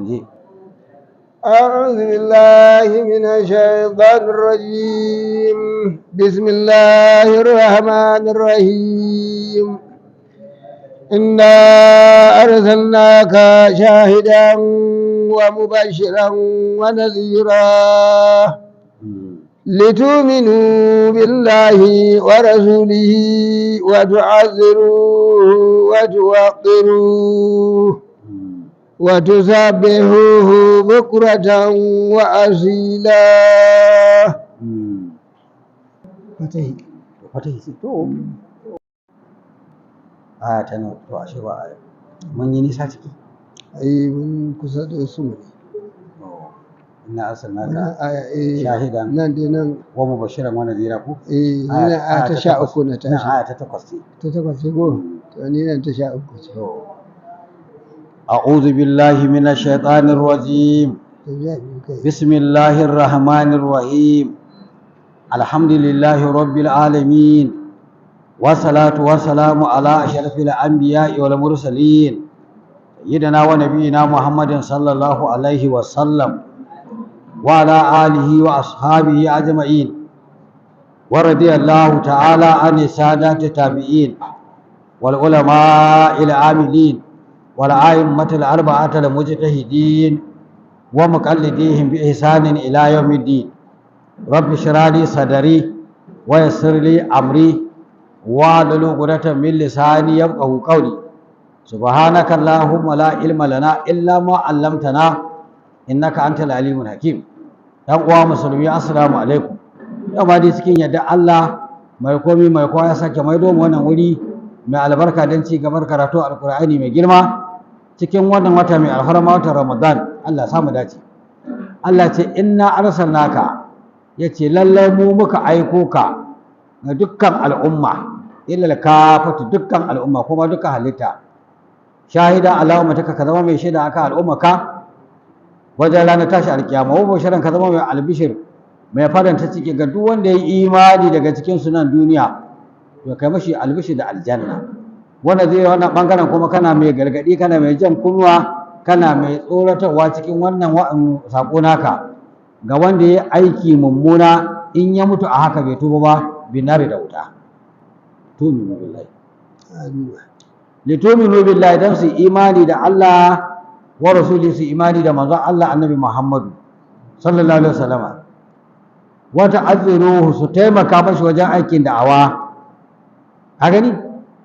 Je. أعوذ بالله من الشيطان الرجيم. بسم الله الرحمن الرحيم. إنا أرسلناك شاهدا ومبشرا ونذيرا لتؤمنوا بالله ورسوله وتعزروه وتوقروه وتسبحوه بكرة وأصيلا. فتحي. Fatahi to aya ta nawa? To ashe ba aya, mun yi nisa ciki. Ai mun kusa da su ne. To, inna arsalnaka Wannan aya eh shahidan nan dai nan. wa mubashiran wa nadhira ko? Eh, ni nan aya ta sha takwas. uku na Nan tashi. Aya ta 8 ce. Ta 8 ce ko? To ni nan ta 13 ce. To, a'udhu billahi minash shaitanir rajim. Ta biya biyu kai. بسم الله الرحمن الرحيم. الحمد لله رب العالمين، والصلاة والسلام على أشرف الأنبياء والمرسلين، سيدنا ونبينا محمد صلى الله عليه وسلم، وعلى آله وأصحابه أجمعين، ورضي الله تعالى عن السادات التابعين والعلماء العاملين والأئمة الأربعة المجتهدين ومقلديهم بإحسان إلى يوم الدين. رب اشرح لي صدري ويسر لي أمري واحلل عقدة من لساني يفقهوا قولي. سبحانك اللهم لا علم لنا إلا ما علمتنا إنك أنت العليم الحكيم. Dan uwa musulmi, assalamu alaikum. Yau ma dai cikin yadda Allah mai komi mai kowa ya sake maido mu wannan wuri mai albarka don ci gabar karatu Alkur'ani mai girma cikin wannan wata mai alfarma, watan Ramadan. Allah ya samu dace. Allah ce inna arsalnaka, yace lallai mu muka aiko ka ga dukkan al'umma, ilal kafatu, dukkan al'umma kuma dukkan halitta, shahida ala ummatika, ka zama mai shaida akan al'ummaka wajen ranar tashi alkiyama, wa bashiran, ka zama mai albishir, mai faranta ciki ga duk wanda ya yi imani daga cikin su nan duniya, to kai mashi albishir da aljanna. Wanda zai wannan bangaren kuma kana mai gargadi, kana mai jan kunnuwa, kana mai tsoratarwa cikin wannan sako naka ga wanda ya aiki mummuna, in ya mutu a haka bai tuba ba, binari, da wuta. Tuminu billahi. Lituminu billahi, dan su imani da Allah, wa rasuli, su imani da manzon Allah Annabi Muhammadu sallallahu alaihi wasallam, wa ta'azziruhu, su taimaka mashi wajen aikin da'awa, ka gani,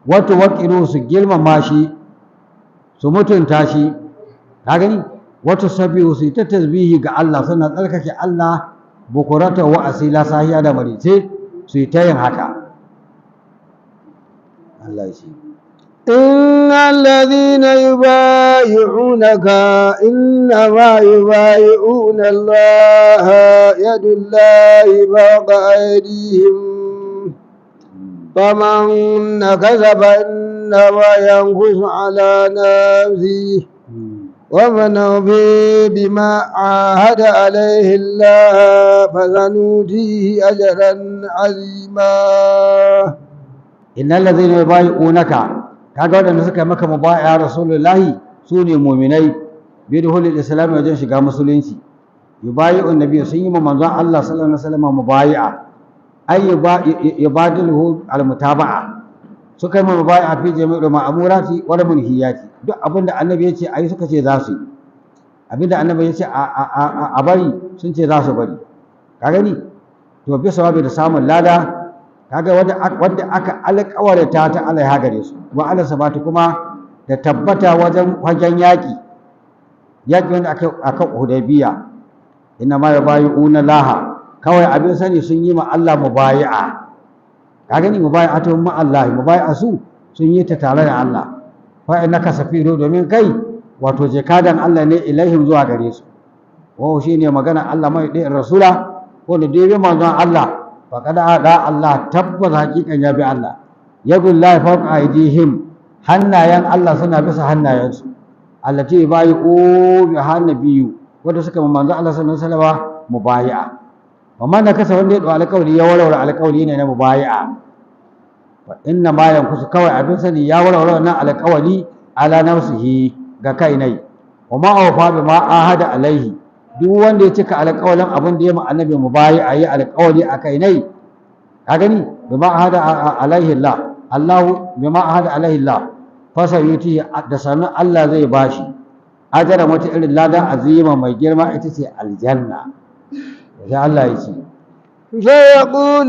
wa tuwaqqiruhu, su girmama shi, su mutunta shi, ka gani, wa tusabbihu, su ta tasbihi ga Allah, suna tsarkake Allah, bukurata wa asila, sahiya da marice su yi ta yin haka. Allah ya ce إن الذين يبايعونك إنما يبايعون الله، يد الله فوق أيديهم، فمن نكث فإنما ينكث على نفسه، ومن أوفي بما عاهد عليه الله فسنؤتيه أجرا عظيما. Innal ladzina yubayi'unaka, kaga wadanda suka maka mubaya, Rasulullahi, su ne mu'minai, bi dukhulil islam, wajen shiga musulunci, yubayi'un nabiy, sun yi ma manzon Allah sallallahu alaihi wasallam mubayi'a, ay yubadiluhu almutaba'a, suka yi mubayi'a fi jami'il ma'murati wal munhiyati, duk abinda Annabi ya ce ayi suka ce za su yi, abinda Annabi ya ce a bari sun ce za su bari, ka gani. To bi sawabi, da samun lada, kaga wanda aka alƙawarta ta alaiha, gare su, wa ala sabatu, kuma da tabbata wajen fagen yaƙi, yaƙi wanda aka Hudaybiya. Inna ma yubayi'una laha, kawai abin sani sun yi ma Allah mubayi'a, ka gani, mubayi'atu ma Allah, mubayi'a su sun yi ta tare da Allah. Fa innaka safiru, domin kai wato jakadan Allah ne, ilaihim, zuwa gare su. Wa shine magana Allah mai ɗaya rasula, ko da dai manzon Allah, faqad ada Allah, tabbas hakikan ya bi Allah. Yadullahi fawqa aydihim, hannayen Allah suna bisa hannayensu, allati yubayi'u biha nabiyyu, wanda suka manzo Allah sallallahu alaihi wasallam mubayi'a. Wa man nakasa, wanda ya dau alƙawari ya warware alƙawari ne na mubayi'a, fa inna ma yankusu, kawai abin sani ya warware wannan alƙawari, ala nafsihi, ga kai nai. Wa ma awfa bima ahada alaihi, duk wanda ya cika alƙawalin abin da ya ma annabi mubayi'a yi alƙawali akai nai, ka gani, bima ahada alaihi Allah, Allahu bima ahada alaihi Allah fasayuti, da sanin Allah zai bashi ajara wata irin lada azima mai girma, ita ce aljanna. Sai Allah ya ce: سيقول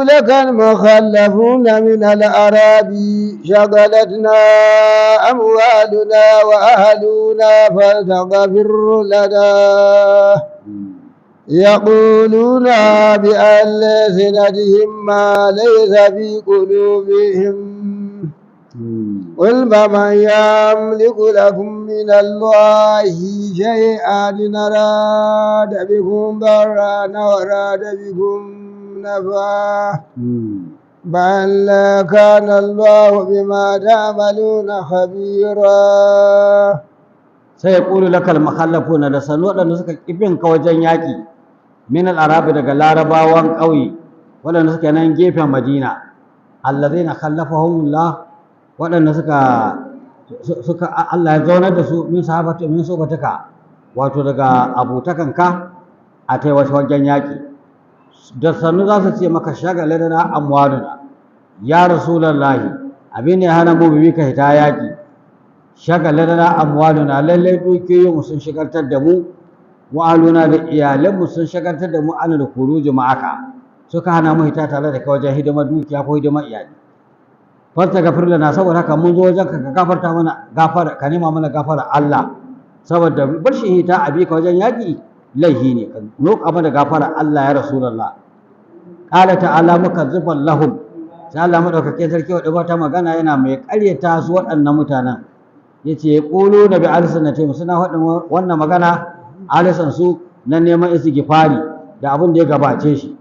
لك المخلفون من الأعراب شغلتنا أموالنا وأهلنا فاستغفر لنا. يقولون بألسنتهم ما ليس في قلوبهم. قل فمن يملك لكم من الله شيئا إن أراد بكم ضرا وأراد بكم نفعا، بل كان الله بما تعملون خبيرا. Sai ya ƙulu lakal makhallafuna, da sanu waɗanda suka ƙibin ka wajen yaƙi, min al-arabi, daga larabawan ƙauye waɗanda suka nan gefen Madina, allazina khallafahum Allah, waɗanda suka Allah ya zaunar da su, min sahabatu min sobataka, wato daga abotakanka a tai wajen yaƙi, da sannu za su ce maka: shagale da amwaluna ya rasulallahi, abin da ya hana mu bi ka hita yaƙi, shagalarna amwaluna, lallai dukiyoyinmu sun shagaltar da mu, wa'aluna, da iyalanmu sun shagaltar da mu, ana da kuruji ma'aka, suka hana mu hita tare da kai wajen hidimar dukiya ko hidimar iyali. Fasta gafir lana, saboda haka mun zo wajen ka, ka gafarta mana gafara, ka nema mana gafara Allah, saboda bar shi hita a bi ka wajen yaƙi laihi ne, ka roƙa mana gafara Allah ya rasulullah. Qala ta'ala mukazziban lahum, sai Allah madaukakin sarki wa ta magana yana mai ƙaryata su waɗannan mutanen, yace yaquluna bi alsanatihim, suna faɗin wannan magana alisan su na neman istighfari da abin da ya gabace shi,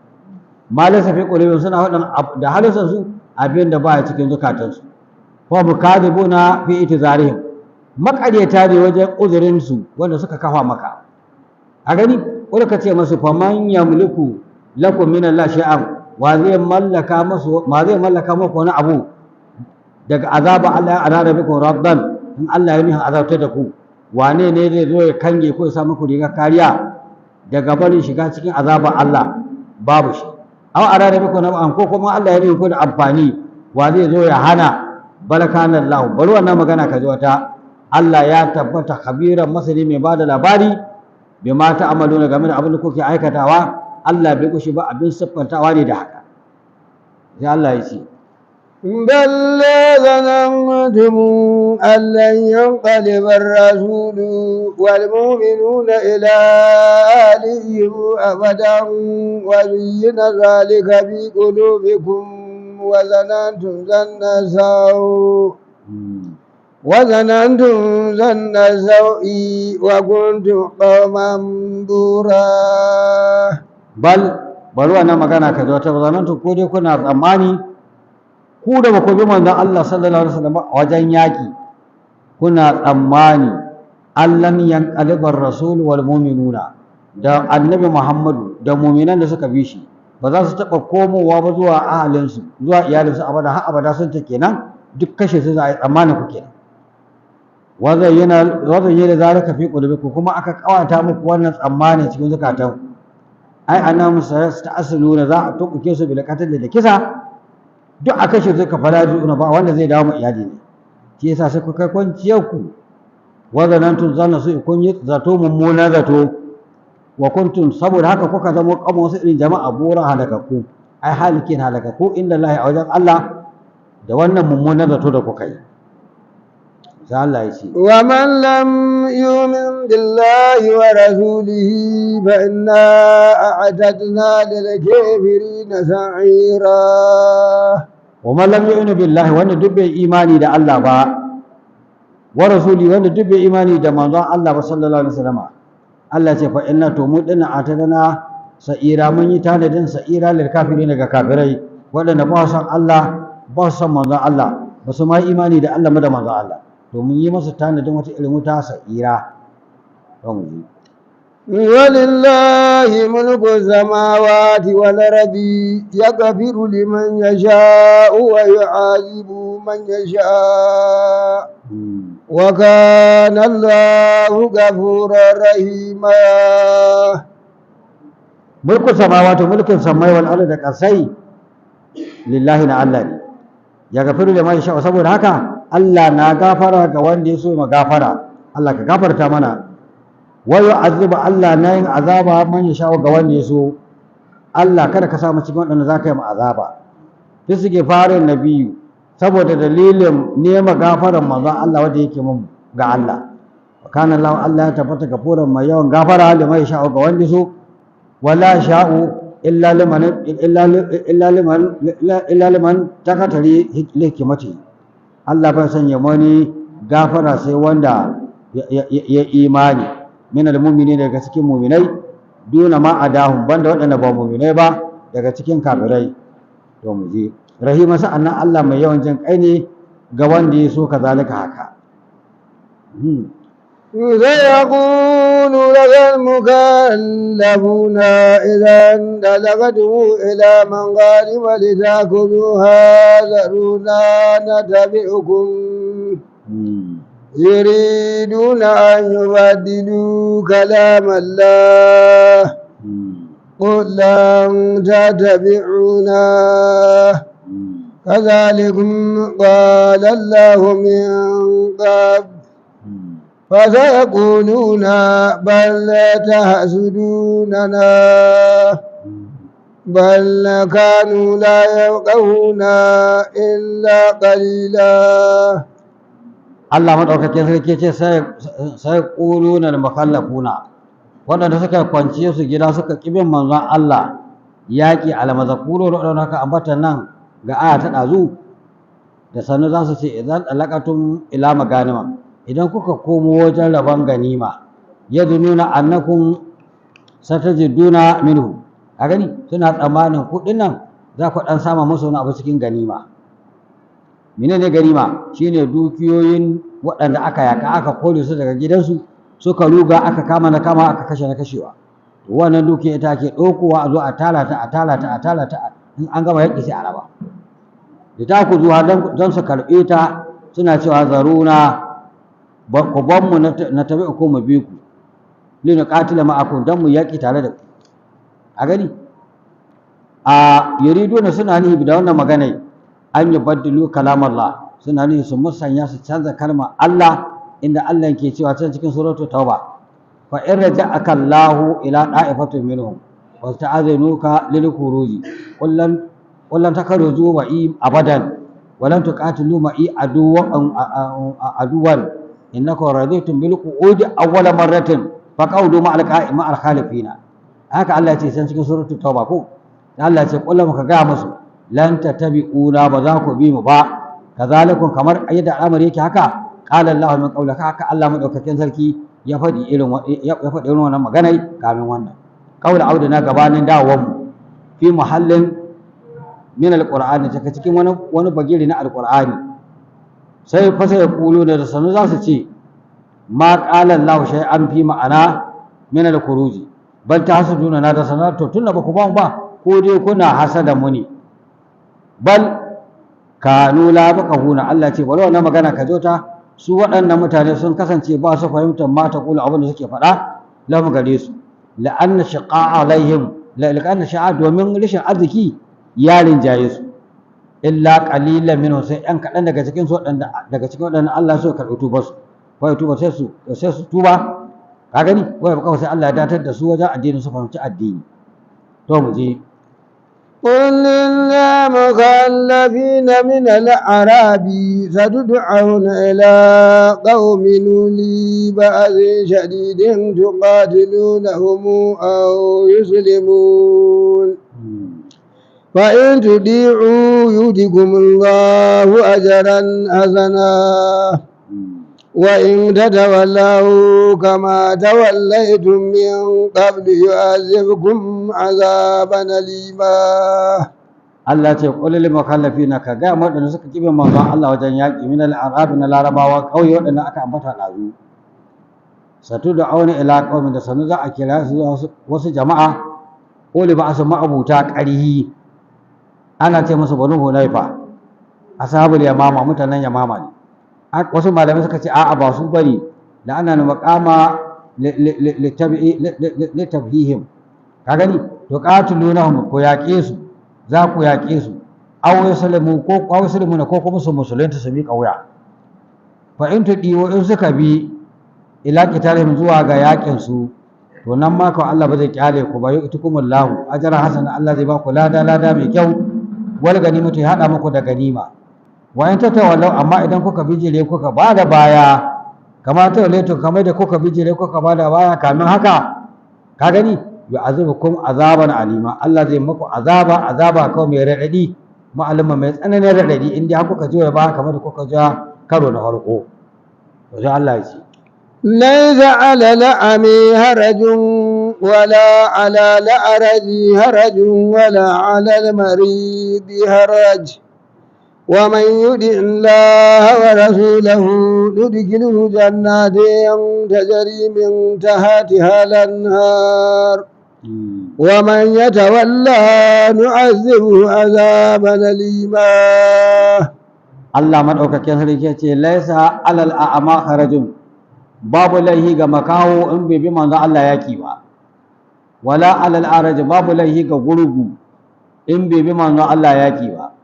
ma laysa fi qulubihim, suna faɗin da halisan su abin da baya cikin zukatansu. Wa mukadibuna fi itizarihim, maƙaryata ne wajen uzurin su wanda suka kafa maka. A gani wanda ka ce masu: faman yamliku lakum min Allah shay'an, wa zai mallaka masu, ma zai mallaka maku wani abu daga azaba Allah ya arada bikum rabban, in Allah ya nuhin azabtar da ku, wane ne zai zo ya kange ko ya sa muku riga kariya daga barin shiga cikin azabar Allah? Babu shi. Aw arada bikum nab'an, ko kuma Allah ya nuhin ku da amfani, wa zai zo ya hana? Bal kana Allah, bari wannan magana ka ji wata, Allah ya tabbata khabiran, masani, mai bada labari, bima ta'maluna, game da abin da kuke aikatawa. Allah bai kushi ba, abin siffantawa ne da haka. Sai Allah ya ce: بل ظننتم أن لن ينقلب الرسول والمؤمنون إلى أهلهم أبدا، وزين ذلك في قلوبكم وظننتم ظن السوء وكنتم قوما بورا. Bal, bari wannan magana ka zo ta, zanantu, ko dai kuna tsammani ku da ba ku bi manzon Allah sallallahu alaihi wasallam a wajen yaki, kuna tsammani allan yanqalibar rasul wal mu'minuna, da annabi Muhammadu da mu'minan da suka bi shi ba za su taɓa komowa ba zuwa ahalinsu, zuwa iyalinsu, abada, har abada sun ta kenan, duk kashe su za a yi, tsammanin ku kenan. Wazan yana zalika fi qulubikum, kuma aka kawata muku wannan tsammani cikin zukatanku, ai annahum sayasta'siluna, za a tukuke su bil qatl, da kisa, duk a kashe su ka fara juna, ba wanda zai dawo ma iyali ne, shi yasa sai ku kai kwanciyar ku. Wa zanantum zanna su, kun yi zato mummuna zato, wa kuntum, saboda haka kuka zama kama wasu irin jama'a bora, halakakku, ai halikin, halakakku inda Allah, a wajen Allah, da wannan mummunan zato da kuka yi. Sai Allah ya ce: ومن لم يؤمن بالله ورسوله فإنا أعتدنا للكافرين سعيرا. Wa man lam yu'min billahi, wanda duk bai imani da Allah ba, wa rasuli, wanda duk bai imani da manzon Allah ba sallallahu alaihi wasallam, Allah ce fa inna, to mu dinna, atadana sa'ira, mun yi tanadin sa'ira, lil kafirin, ga kafirai waɗanda ba su san Allah, ba su san manzon Allah, ba su ma imani da Allah ma da manzon Allah, to mun yi masa tanadin wata irin wuta sa'ira. To mu ji. ولله ملك السماوات والأرض يغفر لمن يشاء ويعذب من يشاء وكان الله غفورا رحيما. Mulku samawati, mulkin samai, wal ardi, da kasai, lillahi, na Allah ne. Ya gafiru da mai sha, saboda haka Allah na gafara ga wanda ya so ma gafara. Allah ka gafarta mana. Wa yu'azzibu, Allah na yin azaba, man ya sha, ga wanda ya so. Allah kada ka samu cikin waɗanda za ka yi ma azaba. Bisa farin nabiyu, saboda dalilin nema gafaran manzon Allah wanda yake mun ga Allah. Wa kana Allah, Allah ya tabbata, gafuran, mai yawan gafara, liman ya sha, ga wanda ya so. Wala sha'u illa liman takatari hikimati. Allah bai sanya wani gafara sai wanda ya imani, min almu'mini, daga cikin mu'minai, duna ma adahum, banda waɗanda ba mu'minai ba daga cikin kafirai. To mu je. Rahima, sa'annan Allah mai yawan jin kai ne ga wanda ya so, kazalika haka. سيقول لك المكلفون إذا انطلقتم إلى مغانم لتأخذوها ذرونا نتبعكم. يريدون أن يبدلوا كلام الله. قل لن تتبعونا. كذلكم قال الله من قبل. فسيقولون بل تحسدوننا. بل كانوا لا يفقهون إلا قليلا. Allah maɗaukakin sarki ce sai ƙuluna da makallafuna, waɗanda suka kwance su gida suka ƙibin manzon Allah yaƙi, almazakuru, waɗanda aka ambata nan ga aya ta ɗazu, da sannu za su ce, idan ɗalaqatum ila maganima, idan kuka komo wajen rabon ganima, yadununa annakum satajiduna minhu, a gani suna tsammanin kuɗin nan za ku ɗan sama musu wani abu cikin ganima. Menene ganima? Shine dukiyoyin waɗanda aka yaka, aka kore su daga gidansu, suka ruga, aka kama na kama, aka kashe na kashewa. To wannan dukiya ita ake ɗaukowa a zo a tara ta, a tara ta, a tara ta. In an gama yaƙi sai a raba. Da ta ku zuwa don su karɓe ta, suna cewa zaruna, ku ban mu, na tabi ko mu bi ku, linu qatila ma'akum, don mu yaƙi tare da ku. A gani a yuriduna, suna nihi da wannan magana an yi baddilu kalam Allah, suna nihi su musanya, su canza kalmar Allah, inda Allah ke cewa can cikin suratul Tauba: fa in raja'aka Allahu ila da'ifatin minhum wa ta'azinuka lil khuruji, qul lan takhruju ma'i abadan wa lan tuqatilu ma'i aduwan aduwan, innakum raditum bil qu'udi awwala marratin faq'udu ma'al ma'al khalifina. Haka Allah ya ce can cikin suratul Tauba ko. Allah ya ce qul, ka ga musu, lan tattabi'una, ba za ku bi mu ba. Kazalikum, kamar yadda al'amari yake, haka qala Allah min qawlaka, haka Allah madaukakin sarki ya faɗi irin ya faɗi irin wannan maganai kamin wannan qawla audina, gabanin dawowar mu, fi muhallin min alqur'ani, take cikin wani bagiri na alqur'ani. Sai fa sai kulu da sanu za su ce ma qala Allah shay'an fi ma'ana min al-khuruji, bal tahsuduna na, da sanar to tunda ba ku ba mu ba, ko dai kuna hasada mu ne. Bal kanu la yafqahuna. Allah ce bari wannan magana ka jota su, waɗannan mutane sun kasance ba su fahimtar ma ta kula, abin da suke faɗa, lahum, gare su, la'anna shaqa alaihim, la'anna sha'a, domin rashin arziki ya rinjaye su, illa qalilan minhum, sai ɗan kaɗan daga cikin su, waɗanda daga cikin waɗanda Allah so karɓi tuba su, fa tuba, sai su tuba. Ka gani wai ba, sai Allah ya datar da su wajen addini, su fahimci addini. To mu je. قل للمخلفين من الأعراب ستدعون إلى قوم أولي بأس شديد تقاتلونهم أو يسلمون، فإن تطيعوا يؤتكم الله أجرا حسنا، وإن تتولوا كما توليتم من قبل يعذبكم عذابا أليما. Allah ce qul lil mukhallafina, ka ga waɗanda suka kibe manzon Allah wajen yaƙi, min al arab, na larabawa ƙauye, waɗanda aka ambata ɗazu. Satu da auna ila qaumin, da sanu za a kira su zuwa wasu jama'a uli ba su ma'abuta ƙarhi, ana ce musu Banu Hunaifa, ashabul Yamama, mutanen Yamama ne. Wasu malamai suka ce a'a, ba su bane, da ana maqama li tabhihim. Ka gani, to qatilunahum, ko yaƙe su, za ku yaƙe su, aw yuslimu, ko aw yuslimuna, ko kuma su musulunta su miƙa wuya. Fa in tudiwo, in suka bi, ila qitalihim, zuwa ga yaƙin su, to nan ma ko Allah ba zai kyale ku ba. Yu'tikumullahu ajran hasana, Allah zai ba ku lada, lada mai kyau, wal ganimatu, ya hada muku da ganima. Wa in tatawallaw, amma idan kuka bijire kuka ba da baya, kama tawallaitu, kamar da kuka bijire kuka ba da baya kamin haka, ka gani, yu'azibukum azaban alima, Allah zai muku azaba, azaba kawai mai raɗaɗi, ma'alima mai tsananin raɗaɗi, in dai har kuka juya ba kamar da kuka ja karo na farko. To sai Allah ya ce: ليس على الأعمى هرج ولا على الأعرج هرج ولا على المريض هرج، ومن يطع الله ورسوله يدخله جنات تجري من تحتها الأنهار، ومن يتولى نعذبه عذابا أليما. Allah maɗaukakin sarki ya ce: laisa alal a'ama harajun, babu laihi ga makaho in bai bi manzo Allah yaki ba, wala alal araj, babu laihi ga gurgu in bai bi manzo Allah yaki ba,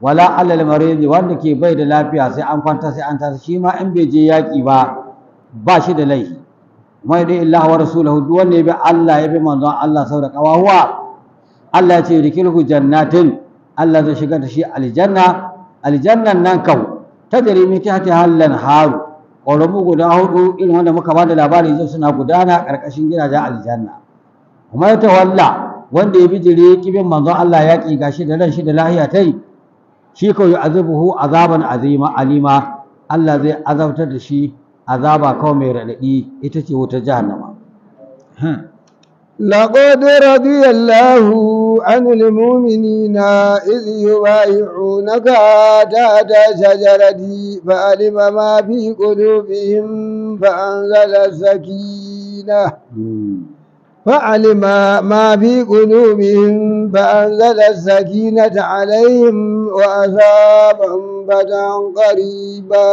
wala alal marid, wanda ke bai da lafiya sai an kwanta sai an tashi, shi ma in bai je yaki ba, ba shi da laihi. Mai dai Allah wa rasulahu, duk wanda ya bi Allah ya bi manzon Allah sau da ƙawahuwa, Allah ya ce yudkhiluhu jannatin, Allah zai shigar da shi aljanna. Aljannan nan kau tajri min tahtiha al-anharu, ƙoramu guda hudu irin wanda muka bada labari jiya suna gudana ƙarƙashin gidajen aljanna. Kuma ya tawalla, wanda ya bijire kibin manzon Allah ya ƙi, gashi da ran shi da lahiya tai, shi ko yu'azibuhu azaban azima alima, Allah zai azabtar da shi azaba kawai mai raɗaɗi, ita ce wutar jahannama. لقد رضي الله عن المؤمنين إذ يبايعونك تحت الشجرة فعلم ما في قلوبهم فأنزل السكينة فعلم ما في قلوبهم فأنزل السكينة عليهم وأثابهم فتحا قريبا.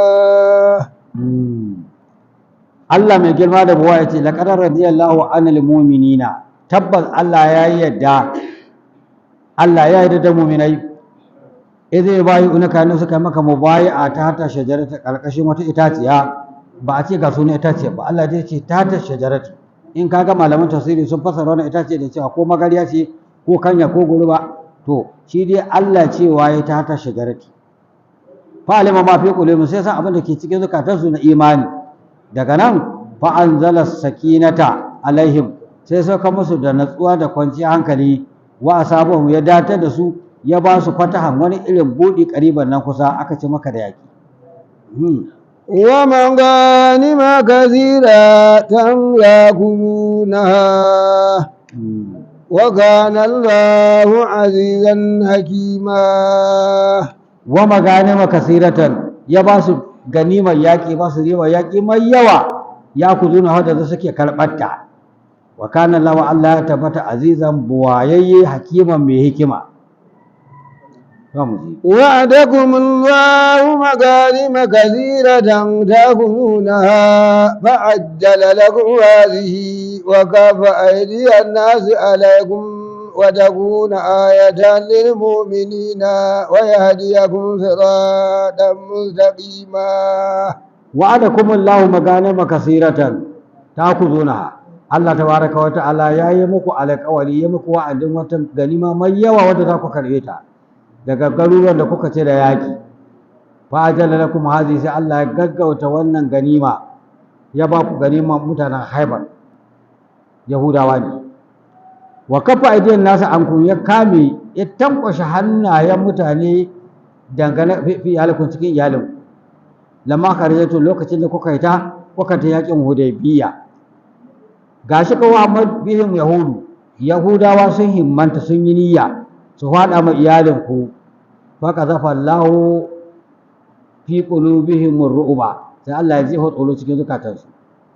Allah mai girma da buwa ya ce: laqad radiyallahu anil mu'minina, tabbas Allah ya yarda, Allah ya yarda da mu'minai, idh yubayi'unaka, ne suka maka mubayi'a, ta shajarata, karkashin wata itaciya. Ba a ce ga sunan itaciya ba, Allah zai ce ta shajarata. In kaga malaman tafsiri sun fasara wannan itaciya da cewa ko magarya ce ko kanya ko goruba, to shi dai Allah cewa ya ta shajarati. Fa alima ma fi qulubihim, sai san abin da ke cikin zukatansu na imani. Daga nan fa anzala sakinata alaihim, sai sauka musu da natsuwa da kwanciyar hankali, wa asabahum, ya datar da su, ya ba su fatahan, wani irin buɗi, ƙariban, nan kusa, aka ce maka da yaƙi. ومغانم كثيرة يأخذونها، وكان الله عزيزا حكيما. Wa maganima kasiratan, ya ba su ganimar yaƙi, ba su ribar yaƙi mai yawa, ya ku zuna wadda da suke karɓarta. Wa kana Allah, Allah ya tabbata, azizan, buwayayye, hakiman, mai hikima. Za mu ji. وعدكم الله مغانم كثيرة تأخذونها فعجل لكم هذه وكف أيدي الناس عليكم وتكون آية للمؤمنين ويهديكم صراطا مستقيما. Wa'adakum Allahu maganima kasiratan ta'khuzunaha, Allah tabaraka wa ta'ala ya yi muku alƙawari, ya muku wa'adin wata ganima mai yawa wadda za ku karɓe ta daga garuruwan da kuka ce da yaƙi. Fa ajala lakum hadhihi, sai Allah ya gaggauta wannan ganima, ya ba ku ganima mutanen Haibar, Yahudawa ne. Wa kafa aidiyan nasa ankum, ya kame, ya tankwashe hannayen mutane dangane fi iyalikun, cikin iyalin, lamma kharajatu, lokacin da kuka yi ta kuka ta yakin Hudaybiya. Gashi kawo amma bihim yahudu, Yahudawa sun himmanta, sun yi niyya su faɗa ma iyalin ku. Fa qazafa Allahu fi qulubihim ar-ru'ba, sai Allah ya jefa tsoro cikin zukatansu.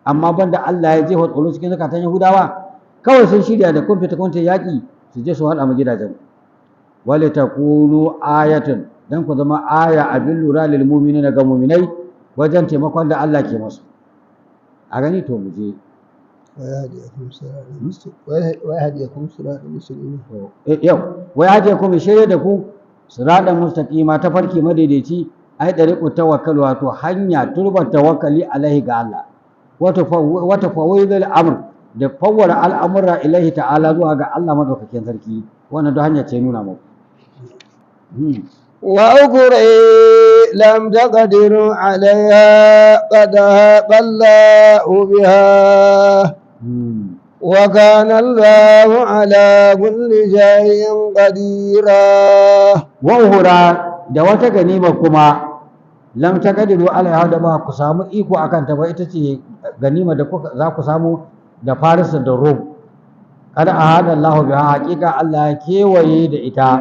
Amma banda Allah ya jefa tsoro cikin zakatan Yahudawa, kawai sun shirya da kun fita kun ta yaƙi su je su haɗa mu gidajen. Wale takunu ayatun, dan ku zama aya abin lura lil mu'minina, ga mu'minai, wajen taimakon da Allah ke masu. A gani, to mu je. ويهديكم صراطا مستقيما. Yau wai haje ku mai shirya da ku siratan mustaqima, ta farki madaidaici, ai dariqu tawakkal, wato hanya turbar tawakkali alaihi, ga Allah, wato wata fawaidul amr, da fawwara al'amura ilaihi ta'ala, zuwa ga Allah madaukakin sarki. Wannan duk hanya ce nuna muku. وأخرى لم تقدروا عليها قد أحاط الله بها وكان الله على كل شيء قديرا. Wa ukhra, da wata ganima kuma, lam taqdiru alaiha, da ba ku samu iko akan ta ba, ita ce ganima da kuka za ku samu da Faris da Rum. Kada ahada Allahu biha, haqiqa Allah ya kewaye da ita,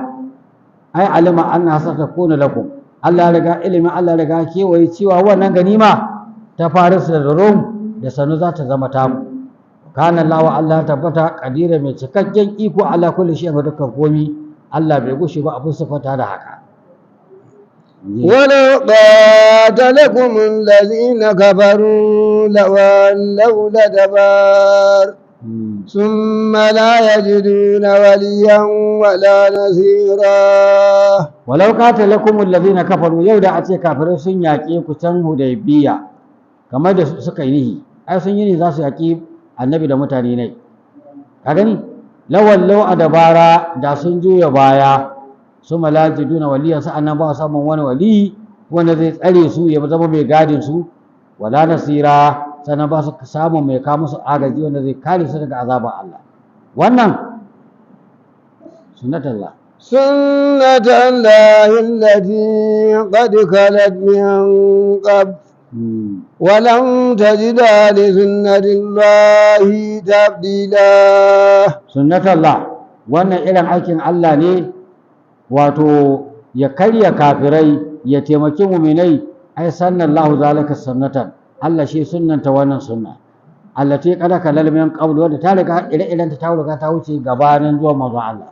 ai alima anna satakuna lakum. Allah ya riga ilimin Allah ya riga kewaye cewa wannan ganima ta Faris da Rum da sanu za ta zama taku. Kana Allah, Allah tabbata, kadira, mai cikakken iko, ala kulli shi, ga dukkan komi. Allah bai gushe ba abin sifata da haka. ولو قاتلكم الذين كفروا لولوا الأدبار ثم لا يجدون وليا ولا نصيرا. Walau qatalakum alladhina kafaru, yau da a ce kafirai sun yaƙe ku can Hudaybiya kamar da suka yi nihi, ai sun yi ne za su yaƙi annabi da mutane ne. Ka gani, lawallau adabara, da sun juya baya, su malajiduna waliyan, sa'annan ba su samun wani wali wanda zai tsare su ya zama mai gadin su, wala nasira, sannan ba su samun mai kawo musu agaji wanda zai kare su daga azabar Allah. Wannan sunnatullah. سنة الله التي قد خلت من قبل ولن تجد لسنة الله تبديلا. Sunnatullah, wannan irin aikin Allah ne, wato ya karya kafirai ya taimaki muminai. Ai sannallahu zalika sunnatan, Allah shi sunnanta wannan sunna, allati qad kalal min qabl, wanda ta riga ire-iren ta riga ta wuce gabanin zuwan manzon Allah.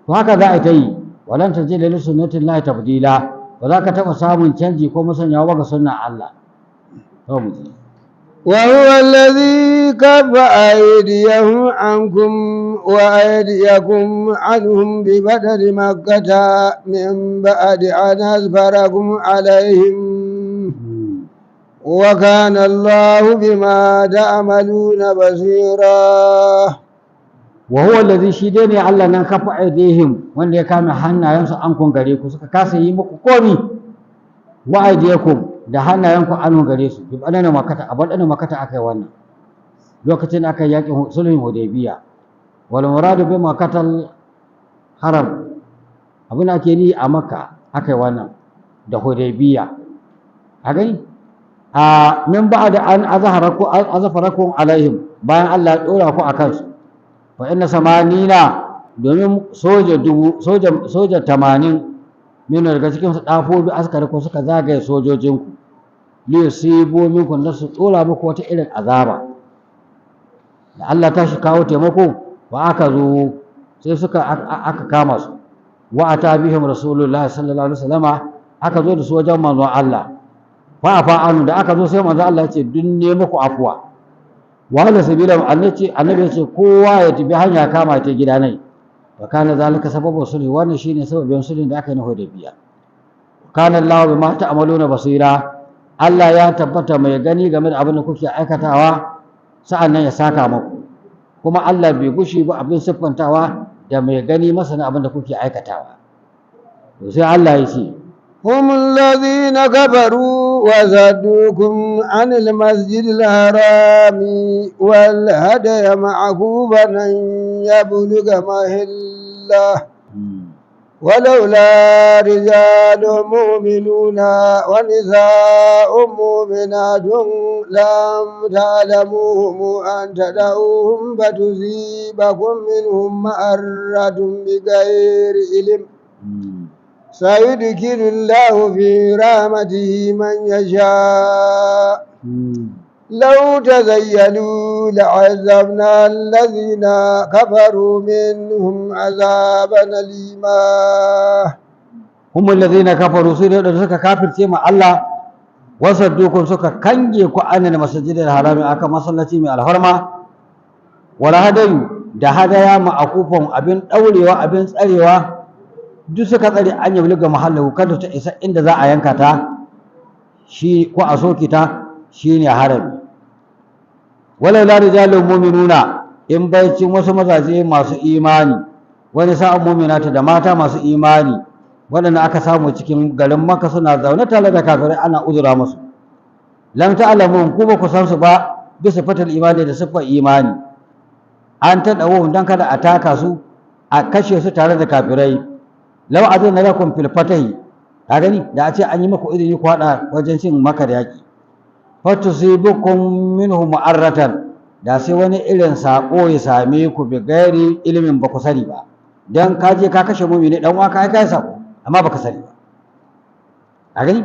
To haka za a ta yi. Walan tajid li sunnatillahi tabdila, ba za ka taɓa samun canji ko musanyawa ba ga sunnan Allah. To mu ji. وهو الذي كف أيديهم عنكم وأيديكم عنهم ببدر مكة من بعد أن أظفركم عليهم وكان الله بما تعملون بصيرا. Wa huwa allazi, shi dai ne Allah nan, kafa aidihim, wanda ya kame hannayensu, an kun gare ku, suka kasa yi muku komi, wa aidiyakum, da hannayenku, an gare su, bi badana makata, a badana makata akai wannan lokacin aka yi yakin sulhun Hudaybiya. Wal muradu bi makatal haram, abin ake ni a Makka akai wannan da Hudaybiya. A gani, a min ba'da an azharaku azfarakum alaihim, bayan Allah ya dora ku akan su. Fa inna samanina, domin soja 1000, soja 80 min, daga cikin su dafo bi askari ko suka zagaye sojojinku, li yusibu minkum, da su tsora muku wata irin azaba. Da Allah ta shi kawo taimako wa aka zo sai suka aka kama su. Wa ata bihim Rasulullahi sallallahu alaihi wasallama, aka zo da su wajen manzon Allah. Fa afa anu, da aka zo sai manzon Allah ya ce dun ne muku afuwa, wa hada sabila, annabi ya ce kowa ya tafi hanya kama ta gida nai. Wa kana zalika sababu sulhi, wannan shine sababin sulhin da aka yi na Hudaybiya. Kana Allah bima ta'maluna basira, Allah ya tabbata mai gani game da abin da kuke aikatawa, sa'annan ya saka muku. Kuma Allah bai gushi ba abin siffantawa da mai gani, masana abin da kuke aikatawa. To sai Allah ya ce: هم الذين كفروا وصدوكم عن المسجد الحرام والهدي معكوفا أن يبلغ محله ولولا رجال مؤمنون ونساء مؤمنات لم تعلموهم أن تدعوهم فتصيبكم منهم معرة بغير علم سيدخل الله في رحمته من يشاء. لو تزيلوا لعذبنا الذين كفروا منهم عذابا أليما. Hum allazina kafaru, su ne da suka kafirce ma Allah, wasaddukum, suka kange ku, anil masjidil harami, aka masallaci mai alharma, wala hadayu, da hadaya, ma akufan, abin daurewa, abin tsarewa, duk suka tsare an yi ga mahallahu, kada ta isa inda za a yanka ta shi ko a soke ta, shine harami. Wala la rijalun mu'minuna, in baicin wasu mazaje masu imani, wani sa'an mu'minata, da mata masu imani, waɗanda aka samu cikin garin Makka suna zaune tare da kafirai, ana uzura musu. Lam ta'lamun, ku ba ku san su ba, bi sifatul imani, da siffar imani, an ta dawo dan kada a taka su a kashe su tare da kafirai. Law azina lakum fil fatahi, ka gani, da a ce an yi muku izini ku haɗa wajen cin Maka da yaƙi, fatusibukum minhu mu'arratan, da sai wani irin sako ya same ku, bi gairi ilimin, ba ku sani ba. Dan ka je ka kashe mumini dan uwa, ka kai sako amma baka sani ba. A gani,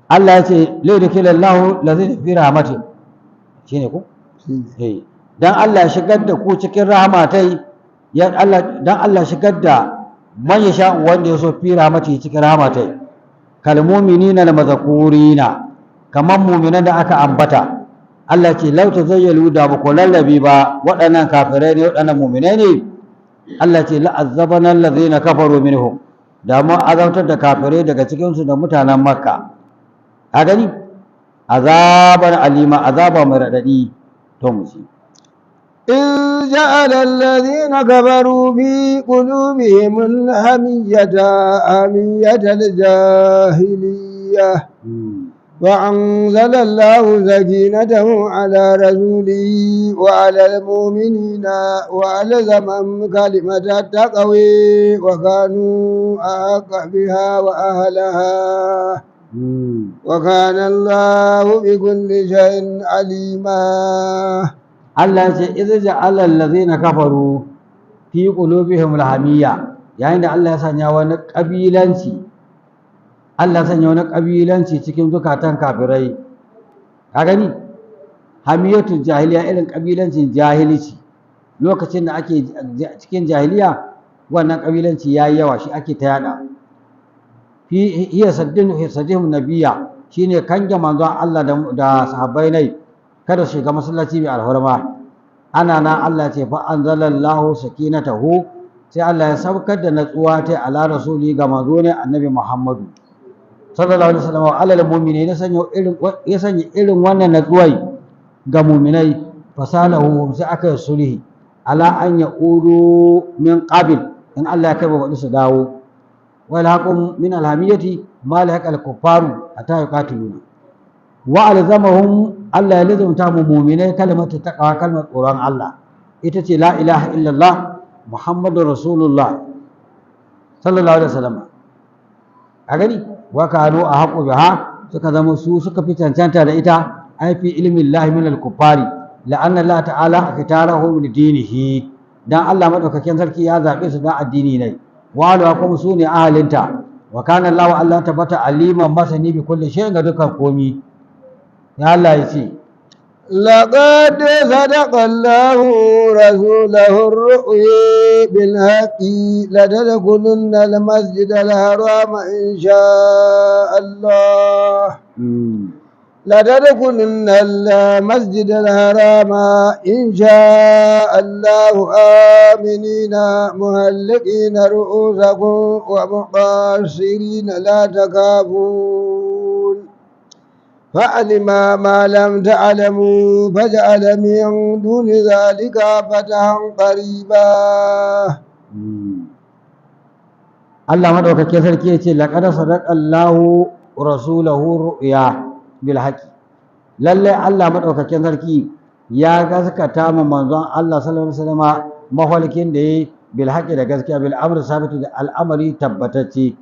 Allah ya ce la yudkhilallahu lazina fi rahmati, shine ku eh, dan Allah ya shigar da ku cikin rahmatai ya Allah, dan Allah shigar da man ya sha, wanda ya so, fi rahmati, cikin rahmatai, kal mu'minina al mazkurina, kaman mu'minan da aka ambata. Allah ce law tazayyalu, da ba ku lallabi ba, waɗannan kafirai ne, waɗannan mu'minai ne. Allah ce la'azzabana allazina kafaru minhum, da mu azabtar da kafirai daga cikin su da mutanen Makka. A gani, azabar alima, azaba mai raɗaɗi. To mu ci. إذ جعل الذين كفروا في قلوبهم الحمية حمية الجاهلية، وأنزل الله سكينته على رسوله وعلى المؤمنين وألزمهم كلمة التقوى وكانوا أحق بها وأهلها، وكان الله بكل شيء عليما. Allah ya ce idza ja'ala allazina kafaru fi qulubihim alhamiyya, yayin da Allah ya sanya wani kabilanci, Allah ya sanya wani kabilanci cikin zukatan kafirai. Ka gani, hamiyatul jahiliya, irin kabilancin jahilci, lokacin da ake cikin jahiliya, wannan kabilanci yayi yawa, shi ake ta yada. Fi hiya saddin sadihum nabiyya, shine kange manzon Allah da sahabbai ne kada su shiga masallaci mai alhurma. Ana nan, Allah ce fa anzalallahu sakinatahu, sai Allah ya saukar da natsuwa ta ala rasuli, ga manzo ne Annabi Muhammadu sallallahu alaihi wasallam, wa alal mu'minin, ya sanya irin wannan natsuwai ga mu'minai. Fasalahu, sai aka yi sulhi ala an ya'udu min qabil, in Allah ya kai ba su dawo. Wal haqum min alhamiyati ma la yaqal kuffaru hatta yuqatiluna. Wa alzamahum, Allah ya lizumta mu mu'minai, kalmatu taqwa, kalmar tsoron Allah, ita ce la ilaha illallah Muhammadur Rasulullah sallallahu alaihi wasallam. A gani, wa kanu a haƙo biha, suka zama su suka fi cancanta da ita, ai fi ilmin lahi min al-kuffari, la'anna Allah ta'ala aktarahum li dinihi, dan Allah madaukakin sarki ya zabe su dan addini ne, wa alwa, kuma su ne ahalinta. Wa kana Allah, Allah tabbata, aliman, masani, bi kulli shay'in, ga dukkan komi. Ya Allah ya ce لقد صدق الله رسوله الرؤيا بالحق لتدخلن المسجد الحرام إن شاء الله، لتدخلن المسجد الحرام إن شاء الله آمنين محلقين رؤوسكم ومقصرين لا تخافون، فعلم ما لم تعلموا فجعل من دون ذلك فتحا قريبا. Allah madaukakin sarki ya ce laqad sadaqa Allahu rasulahu ru'ya bil haqi, lalle Allah madaukakin sarki ya gaskata ma manzon Allah sallallahu alaihi wasallam mafarkin da yayi, bil haqi, da gaskiya, bil amri sabitu, da al'amari tabbatacce.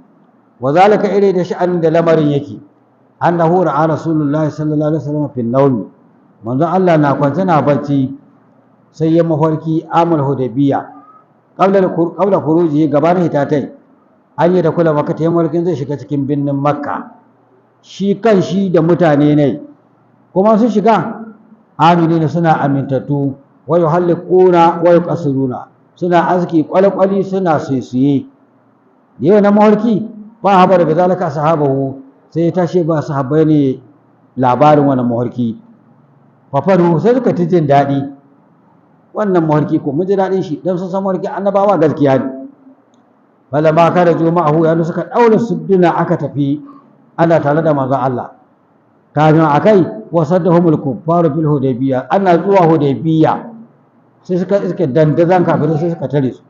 Wa zalika, iri da sha'anin da lamarin yake, annahu ra'a Rasulullahi sallallahu alaihi wasallam fil nawm, manzon Allah na kwance na bacci sai ya mafarki amul Hudaybiya, qabla khuruji, gabanin hitatai, an yi da kula Maka ta, mafarkin zai shiga cikin birnin Makka shi kan shi da mutane ne. Kuma sun shiga aminina, suna amintattu. Wa yuhalliquna wa yuqassiruna, suna aski kwalkwali, suna sisiye. Da yau na mawarki ba habar da zalika sahabahu, sai ya tashi ba sahabbai ne labarin wannan mawarki. Fafaru, sai suka ci jin daɗi wannan mawarki, ko mun ji daɗin shi, don sun san mawarki annabawa gaskiya ne. Falamma kharaju ma'ahu, yana suka ɗaura sudduna aka tafi ana tare da manzon Allah. Kafin akai wasaddahumul kuffaru fil Hudaybiyya, ana zuwa Hudaybiyya sai suka iske dandazan kafirai, sai suka tare su.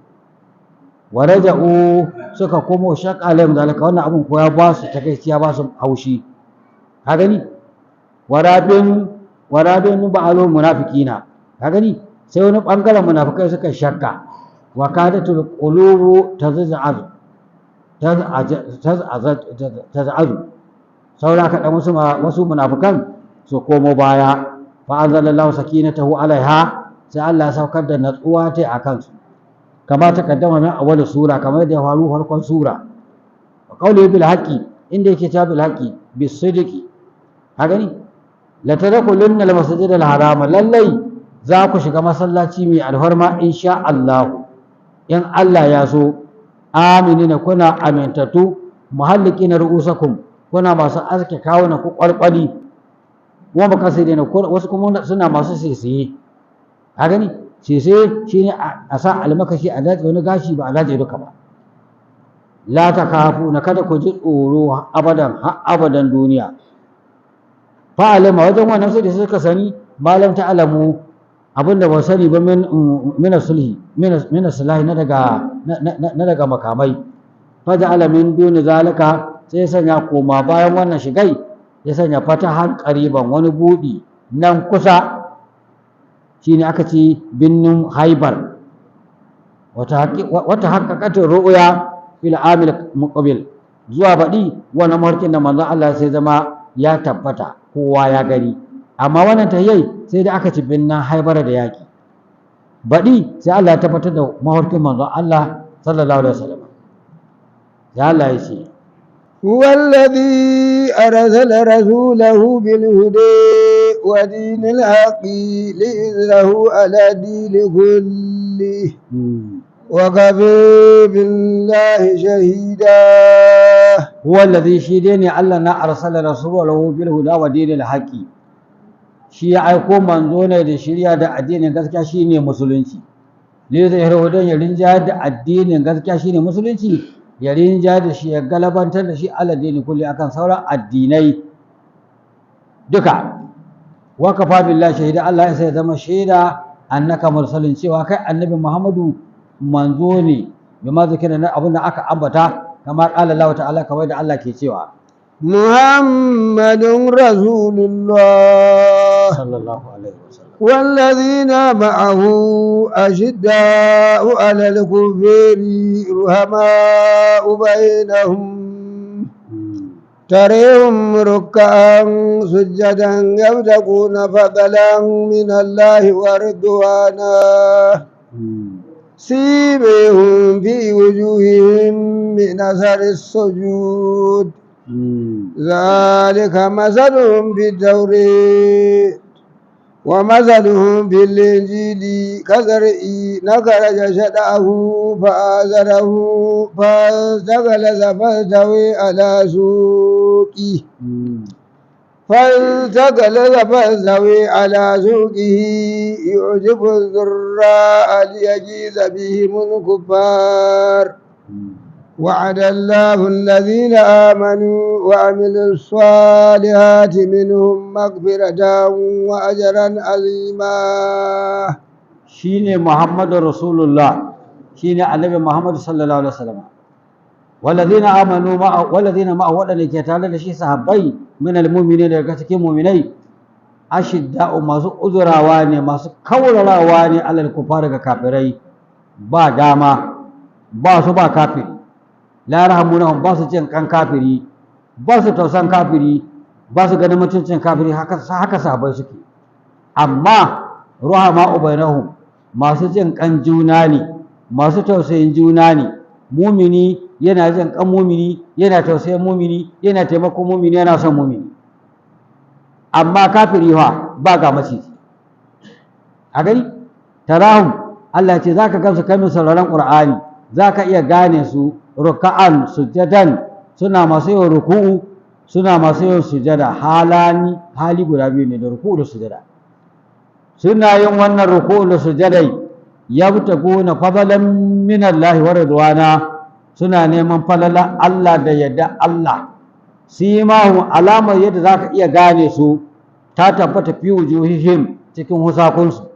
Wa raja'u, suka komo. Shaqalam zalika, wannan abun ko ya ba su takaici, ya ba su haushi. Ka gani, warabin warabin ba'alu munafiqina, ka gani, sai wani bangaren munafikai suka shakka. Wa kadatul qulubu taz'az taz'azu, saura kaɗan wasu munafikan su komo baya. Fa anzalallahu sakinatahu alaiha, sai Allah ya saukar da natsuwa ta a kansu, kama ta kaddama min awwal sura, kamar yadda ya faru farkon sura. Wa qawli bil haqqi, inda yake ta bil haqqi, bis sidqi. Ka gani, la tadkhulunna al masjid al harama, lallai za ku shiga masallaci mai alfarma, insha Allah, in Allah ya so, aminina, kuna amintattu, muhalliqina ru'usakum, kuna masu aske kawuna ku kwalkwali, wa muqassidina, wasu kuma suna masu sisiye. Ka gani, sisiye shine a sa almakashi a datse wani gashi, ba a datse duka ba. La takafu na, kada ku ji tsoro, abadan, har abadan duniya. Fa'alama, wajen wannan sai da suka sani malam ta'alamu, abinda ba sani ba, min sulhi, min sulahi, na daga makamai. Faja'ala min duni zalika, sai ya sanya koma bayan wannan shigai, ya sanya fatahan qariban, wani budi nan kusa, shine aka ci binnin Haibar. Wata haqqaqatir ru'ya fil amil muqbil, zuwa baɗi wannan mafarkin da manzon Allah sai zama ya tabbata, kowa ya gani. Amma wannan tahiyyai sai da aka ci binnin Haibar da yaƙi. Baɗi sai Allah ya tabbatar da mafarkin manzon Allah sallallahu alaihi wasallam. Sai Allah ya ce: هو الذي أرسل رسوله بالهدى ودين الحق ليظهره على الدين كله وكفى بالله شهيدا. هو الذي، shi dai ne Allah na arsala rasulahu bil huda wa dinil haqi, shi ya aiko manzo ne da shirya da addinin gaskiya, shine musulunci. Ne zai don ya rinjayar da addinin gaskiya, shine musulunci, ya rinjayar da shi, ya galabantar da shi, ala dini kulli, akan sauran addinai duka. Wa kafa billahi shahida, Allah ya sai zama shaida, annaka mursalin, cewa kai annabi Muhammadu manzo ne, bima zikira, na abin da aka ambata, kama qala Allah ta'ala, kamar da Allah ke cewa: محمد رسول الله sallallahu alaihi wasallam. والذين معه أشداء على الكفار رحماء بينهم تريهم ركعا سجدا يبتغون فضلا من الله ورضوانا سيميهم في وجوههم من أثر السجود ذلك مثلهم في التوراة ومثلهم في الإنجيل كزرع أخرج شطأه فآزره فاستغلظ فاستوي على سوقه يعجب الزراع ليغيظ بهم الكفار وعد الله الذين آمنوا وعملوا الصالحات منهم مغفرة وأجرا عظيما. Shine Muhammadu Rasulullah, shine Annabi Muhammad sallallahu alaihi wasallam. Walladhina amanu ma'a, walladhina ma'a, waɗanda ke tare da shi, sahabbai, min almu'minin, daga cikin mu'minai, ashidda'u, masu uzurawa ne, masu kaurarawa ne, alal kufar, ga kafirai, ba dama ba su ba kafiri. La yarhamunahum, ba su jin kan kafiri, ba su tausan kafiri, ba su ganin mutuncin kafiri. Haka haka sahabbai suke. Amma ruhama ubainahum, masu jin kan juna ne, masu tausayin juna ne. Mumini yana jin kan mumini, yana tausayin mumini, yana taimakon mumini, yana son mumini. Amma kafiri fa ba ga maciji. A gani tarahum, Allah ce zaka gamsu kai mai sauraron Qur'ani, zaka iya gane su ruka'an sujadan, suna masu yin ruku'u, suna masu yin sujada. Halani hali guda biyu ne, da ruku'u da sujada. Suna yin wannan ruku'u da sujadai, yabtaguna fadlan min Allah wa ridwana, suna neman falala Allah da yadda Allah. Simahum, alamar yadda zaka iya gane su ta tabbata fi wujuhihim, cikin husakunsu.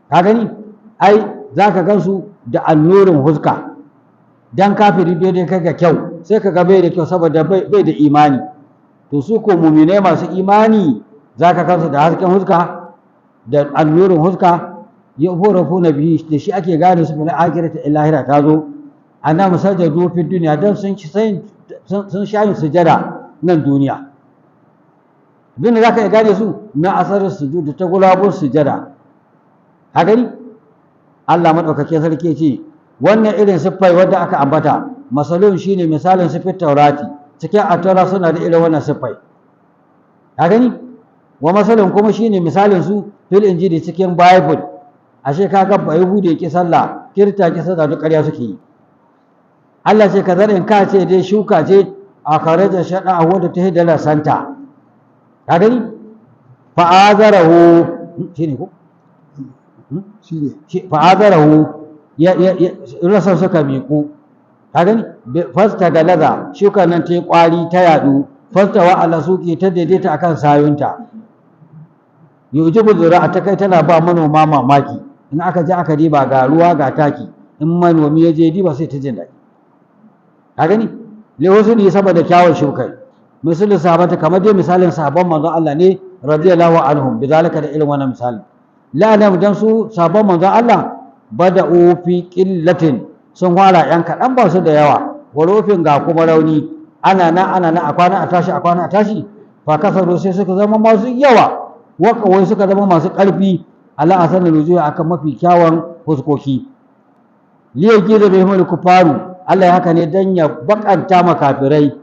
Ka gani ai, zaka gansu da annurin huska. Dan kafiri daidai kai ga kyau, sai ka ga bai da kyau saboda bai da imani. To su ko mumine masu imani, zaka gansu da hasken huska da annurin huska. Ya na bihi, da shi ake gane su fil akhirati, lahira ta zo. Ana musajjadu fi duniya, dan sun sha yin sujada nan duniya. Bin da zaka iya gane su na asarin sujud, ta gulabun sujada. Ka gani, Allah madaukake sarki ce wannan irin siffai wadda aka ambata masalun shine misalin siffar taurati, cikin attaura suna da irin wannan siffai. Ka gani, wa masalun kuma shine misalin su fil injili, cikin Bible. Ashe kaga ba Yahude ki sallah, Kirista ki sallah, duk ƙarya suke yi. Allah ce ka zarin ka ce dai shuka ce a karaja shaɗa wadda ta hidala santa. Ka gani, fa'azarahu shine ko? Shine. Fa'azarahu, ya ya rasan suka miƙu. Ka gani, fasta galaza, shuka nan ta yi ƙwari, ta yaɗu. Fasta wa ala suki, ta daidaita akan sayunta. Yujibu zura'a, ta kai tana ba manoma mamaki. In aka je aka diba, ga ruwa ga taki, in manomi ya je diba sai ta jin daɗi. Ka gani, le wasu ne saboda kyawun shukai. Misalin sahabata, kamar dai misalin sahabban manzon Allah ne radiyallahu anhum, bizalika, da irin wannan misali. La nam, dan su sahabban manzon Allah bada'u fi qillatin, sun fara yan kaɗan, ba su da yawa, warofin ga kuma rauni. Ana nan ana nan, a kwana a tashi, a kwana a tashi, fa kasaru, sai suka zama masu yawa, wakawai suka zama masu ƙarfi, ala asanin rujuwa, akan mafi kyawun fuskoki. Liyaki da bihimul kufaru, Allah ya haka ne dan ya bakanta ma kafirai.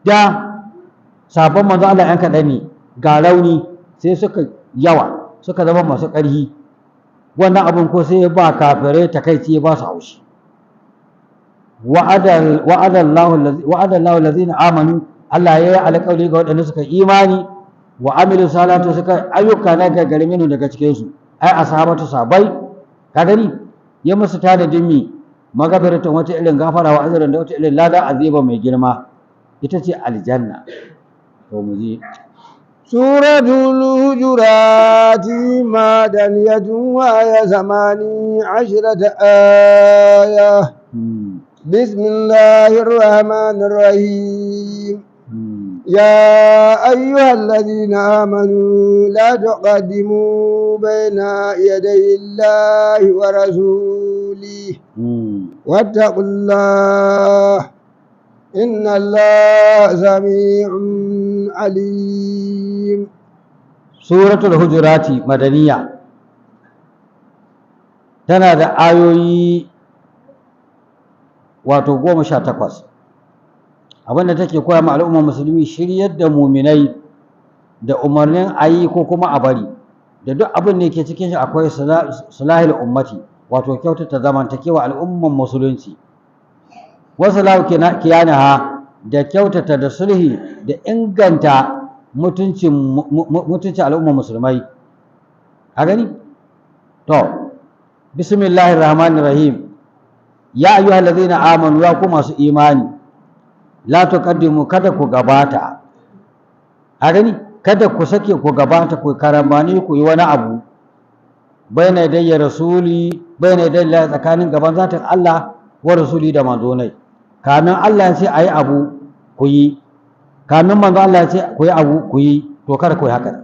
Da sabon manzo Allah yan kaɗan ne, ga rauni, sai suka yawa, suka zama masu ƙarfi. Wannan abin ko sai ya ba kafirai takaici, ya ba su haushi. Wa'ada Allahu allazina amanu, Allah ya yi alƙawari ga waɗanda suka imani, wa amilu salatu, suka ayyuka na gagari, minu, daga cikin su, ai ashabatu, sabai. Ka gani, ya musu tanadin mi? Magabiratan, wata irin gafara, wa ajran, da wata irin lada, azima, mai girma, ita ce aljanna. To mu je. سورة الحجرات مدنية وهي 18 آية. بسم الله الرحمن الرحيم. يا أيها الذين آمنوا لا تقدموا بين يدي الله ورسوله واتقوا الله إن الله سميع عليم. Suratul Hujurati madaniya, tana da ayoyi wato 18. Abinda take koya ma al'ummar musulmi, shiryar da muminai da umarnin a yi ko kuma a bari, da duk abin da ke cikin shi akwai salahil ummati, wato kyautata zamantakewa al'umman musulunci, wasu lahu kiyanaha, da kyautata da sulhi da inganta mutuncin al'ummar musulmai. A gani, to bismillahir rahmanir rahim. Ya ayyuhal ladzina amanu, ya ku masu imani, la tuqaddimu, kada ku gabata. A gani, kada ku sake ku gabata, ku karambani, ku yi wani abu, baina yadayya rasuli, baina yadayya, tsakanin gaban zatin Allah, wa rasuli, da manzonai. Kamin Allah ya ce ayi abu ku yi, kamin manzo Allah ya ce ku yi abu ku yi, to kada ku yi haka.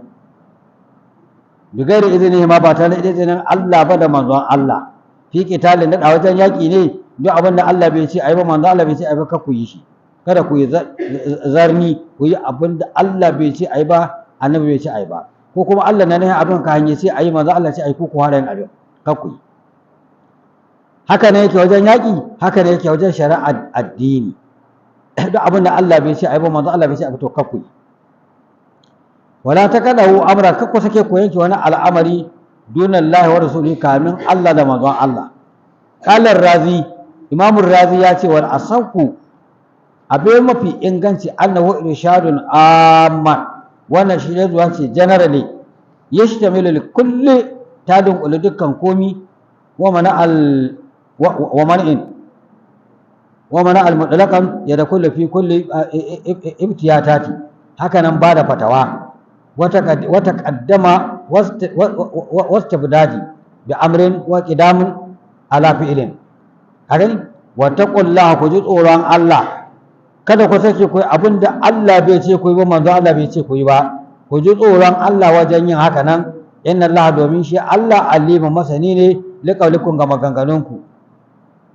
Bi gairi izini ma, ba tare da izinin Allah ba da manzon Allah. Fi qitalin, da wajen yaki ne, duk abin da Allah bai ce ayi ba, manzo Allah bai ce ayi ba, kar ku yi shi. Kada ku yi zarni ku yi abin da Allah bai ce ayi ba, annabi bai ce ayi ba, ko kuma Allah na nuna abin ka hanye ce ayi, manzo Allah ce ayi, ko ku fara yin abin, kar ku yi. Haka ne yake wajen yaƙi, haka ne yake wajen shari'ar addini. Duk abin da Allah bai ce ayi ba, manzo Allah bai ce ayi ba, to kar ku yi. Wala taqadu amra, kakku sake ku yanke wani al'amari dunallahi wa rasulihi, kamin Allah da manzon Allah. Qala Razi, Imam Razi ya ce, wal asaqu, abe mafi inganci, annahu irshadun amma, wannan shi ne zuwa ce generally, yashtamilu li kulli, ta dunkule dukkan komi, wa mana al wa man'in wa mana al mutlaqan yadkhulu fi kulli ibtiyatati. Haka nan ba da fatawa wata qaddama wastabdadi bi amrin wa qidamin ala fi'lin. Haka wa taqullaha, ku ji tsoron Allah, kada ku sake ku yi abin da Allah bai ce ku yi ba, manzo Allah bai ce ku yi ba. Ku ji tsoron Allah wajen yin haka nan. Inna Allah, domin shi Allah, alima, masani ne, liqaulikum, ga maganganunku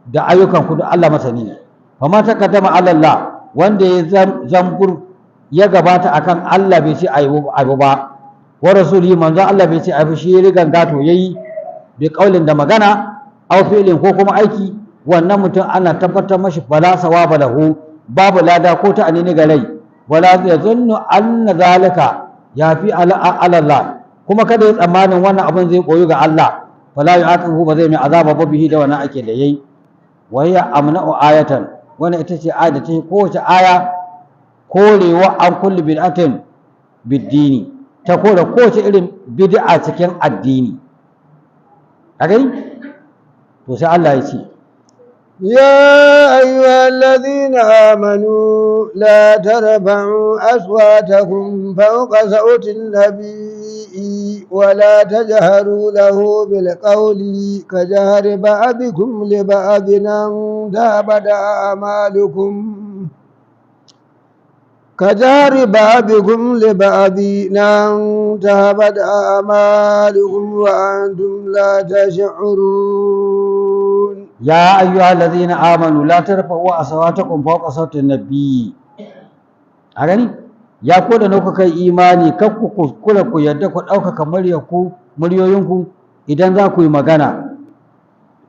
da ayyukanku da Allah masani ne. Fa ma taqaddama ala Allah, wanda ya zambur ya gabata akan Allah bai ce ayi abu ba, wa rasuli, manzo Allah bai ce ayi, shi rigan gato yayi, bi qaulin, da magana, aw fi'lin, ko kuma aiki, wannan mutum ana tabbatar mashi fala sawaba lahu, babu lada ko ta anini ga rai. Wala yazunnu anna zalika yafi ala Allah, kuma kada ya tsammanin wannan abin zai koyu ga Allah. Fala yu'aqibu, ba zai mai azaba ba, bihi, da wannan ake da yayi. Wa hiya amna'u ayatan, wannan ita ce aya da ta kowace aya korewa an kulli bid'atin biddini, ta kore kowace irin bid'a cikin addini. A gani? To sai Allah ya ce: يا أيها الذين آمنوا لا ترفعوا أصواتكم فوق صوت النبي ولا تجهروا له بالقول كجهر بعضكم لبعض أن تهبط أعمالكم كجهر بعضكم لبعض أن تهبط أعمالكم وأنتم لا تشعرون. يا أيها الذين آمنوا لا ترفعوا أصواتكم فوق صوت النبي. A gani? Ya ko da kuka kai imani, kar ku kuskura ku yadda ku ɗaukaka muryarku, muryoyinku, idan za ku yi magana,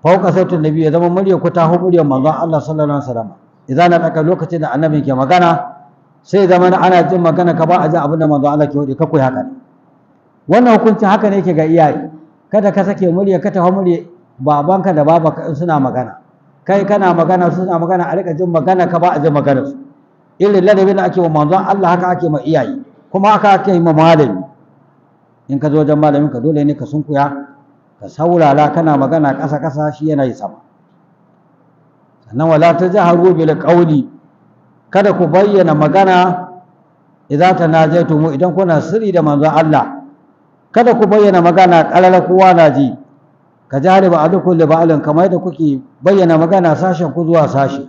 fauka sautin nabi, ya zama muryar ku ta hau muryar manzon Allah sallallahu alaihi wasallam. Idan na ɗaka, lokacin da annabi ke magana, sai zama ana jin magana ka, ba a jin abin da manzon Allah ke faɗi. Kar ku yi haka. Wannan hukuncin haka ne yake ga iyaye. Kada ka sake murya ka ta hau murya babanka da babanka in suna magana. Kai kana magana, suna magana, a rika jin magana ka, ba a jin magana su. Irin ladabin da ake wa manzon Allah, haka ake ma iyaye, kuma haka ake yi ma malami. In ka zo wajen malamin ka, dole ne ka sunkuya ka saurara, kana magana ƙasa ƙasa, shi yana yi sama. Sannan wala tajharu bil qawli, kada ku bayyana magana, idza tanajaytum, idan kuna sirri da manzon Allah, kada ku bayyana magana ƙarara kowa na ji, ka jahari ba'dukum li ba'alin, kamar yadda kuke bayyana magana sashen ku zuwa sashe.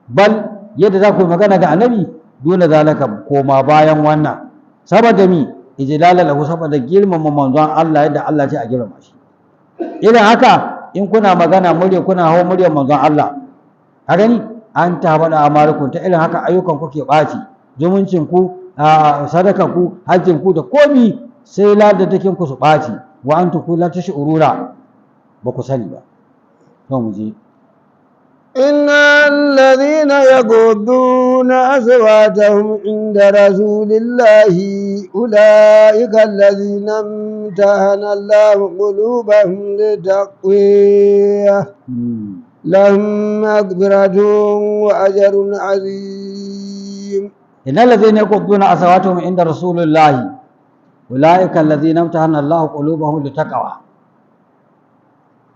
Bal, yadda za ku yi magana ga annabi, dole zalika, koma bayan wannan. Saboda mi? Ijlala lahu, saboda girmama manzon Allah, yadda Allah ce a girmama shi. Irin haka in kuna magana, murya kuna hawa muryar manzon Allah. Ka gani? An ta bada amarukum, ta irin haka ayyukan ku ke ɓaci, zumuncin ku, sadaka ku, hajjin ku, da komi, sai ladadakin ku su ɓaci. Wa antum la tash'uruna, ba ku sani ba. To mu je. إن الذين يغضون أصواتهم عند رسول الله أولئك الذين امتحن الله قلوبهم للتقوى لهم مغفرة وأجر عظيم. إن الذين يغضون أصواتهم عند رسول الله أولئك الذين امتحن الله قلوبهم للتقوى.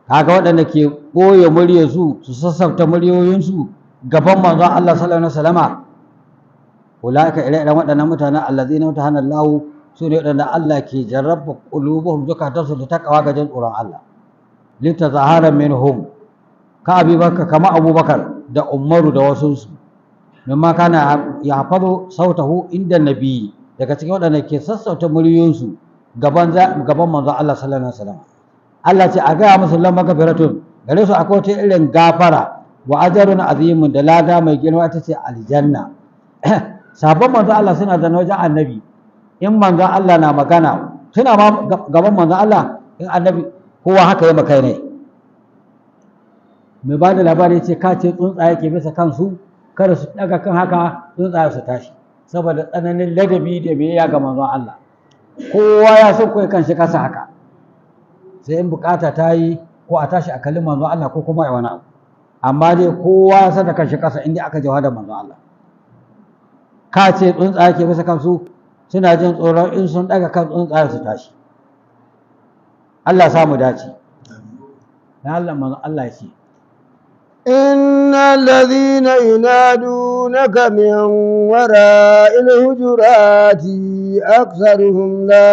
Kaga waɗanda ke ɓoye muryarsu, su sassauta muryoyinsu gaban manzon Allah sallallahu alaihi wasallama, ulaika, ire-iren waɗannan mutanen, allazina imtahana Allah, su ne waɗanda Allah ke jarraba, qulubuhum, zukatansu, da takawa, ga jin tsoron Allah, litazahara minhum, ka Abi Bakar, kama Abubakar da Umaru da wasunsu, mimma kana yahfazu sautahu inda nabi, daga cikin waɗanda ke sassauta muryoyinsu gaban manzon Allah sallallahu alaihi wasallam. Allah ce a gaya musu, lam magfiratun, gare su akwai wata irin gafara, wa ajrun azimun, da lada mai girma, ita ce aljanna. Sabon manzon Allah suna da wajen annabi, in manzon Allah na magana, suna ma gaban manzon Allah, in annabi kowa haka ya makai ne. Mai ba da labari ce ka ce tsuntsaye ke bisa kansu, kada su daga kan haka tsuntsaye su tashi, saboda tsananin ladabi da biyayya ga manzon Allah. Kowa ya san koyi kan shi kasa haka, sai in bukata ta yi ko a tashi a kalli manzon Allah ko kuma a wani abu, amma dai kowa ya san da kan shi kasa inda aka jawa da manzon Allah. Ka ce tsuntsaye ke bisa kansu, suna jin tsoron in sun daga kan tsuntsaye su tashi. Allah sa mu dace. Na Allah, manzon Allah ya ce: إن الذين ينادونك من وراء الحجرات أكثرهم لا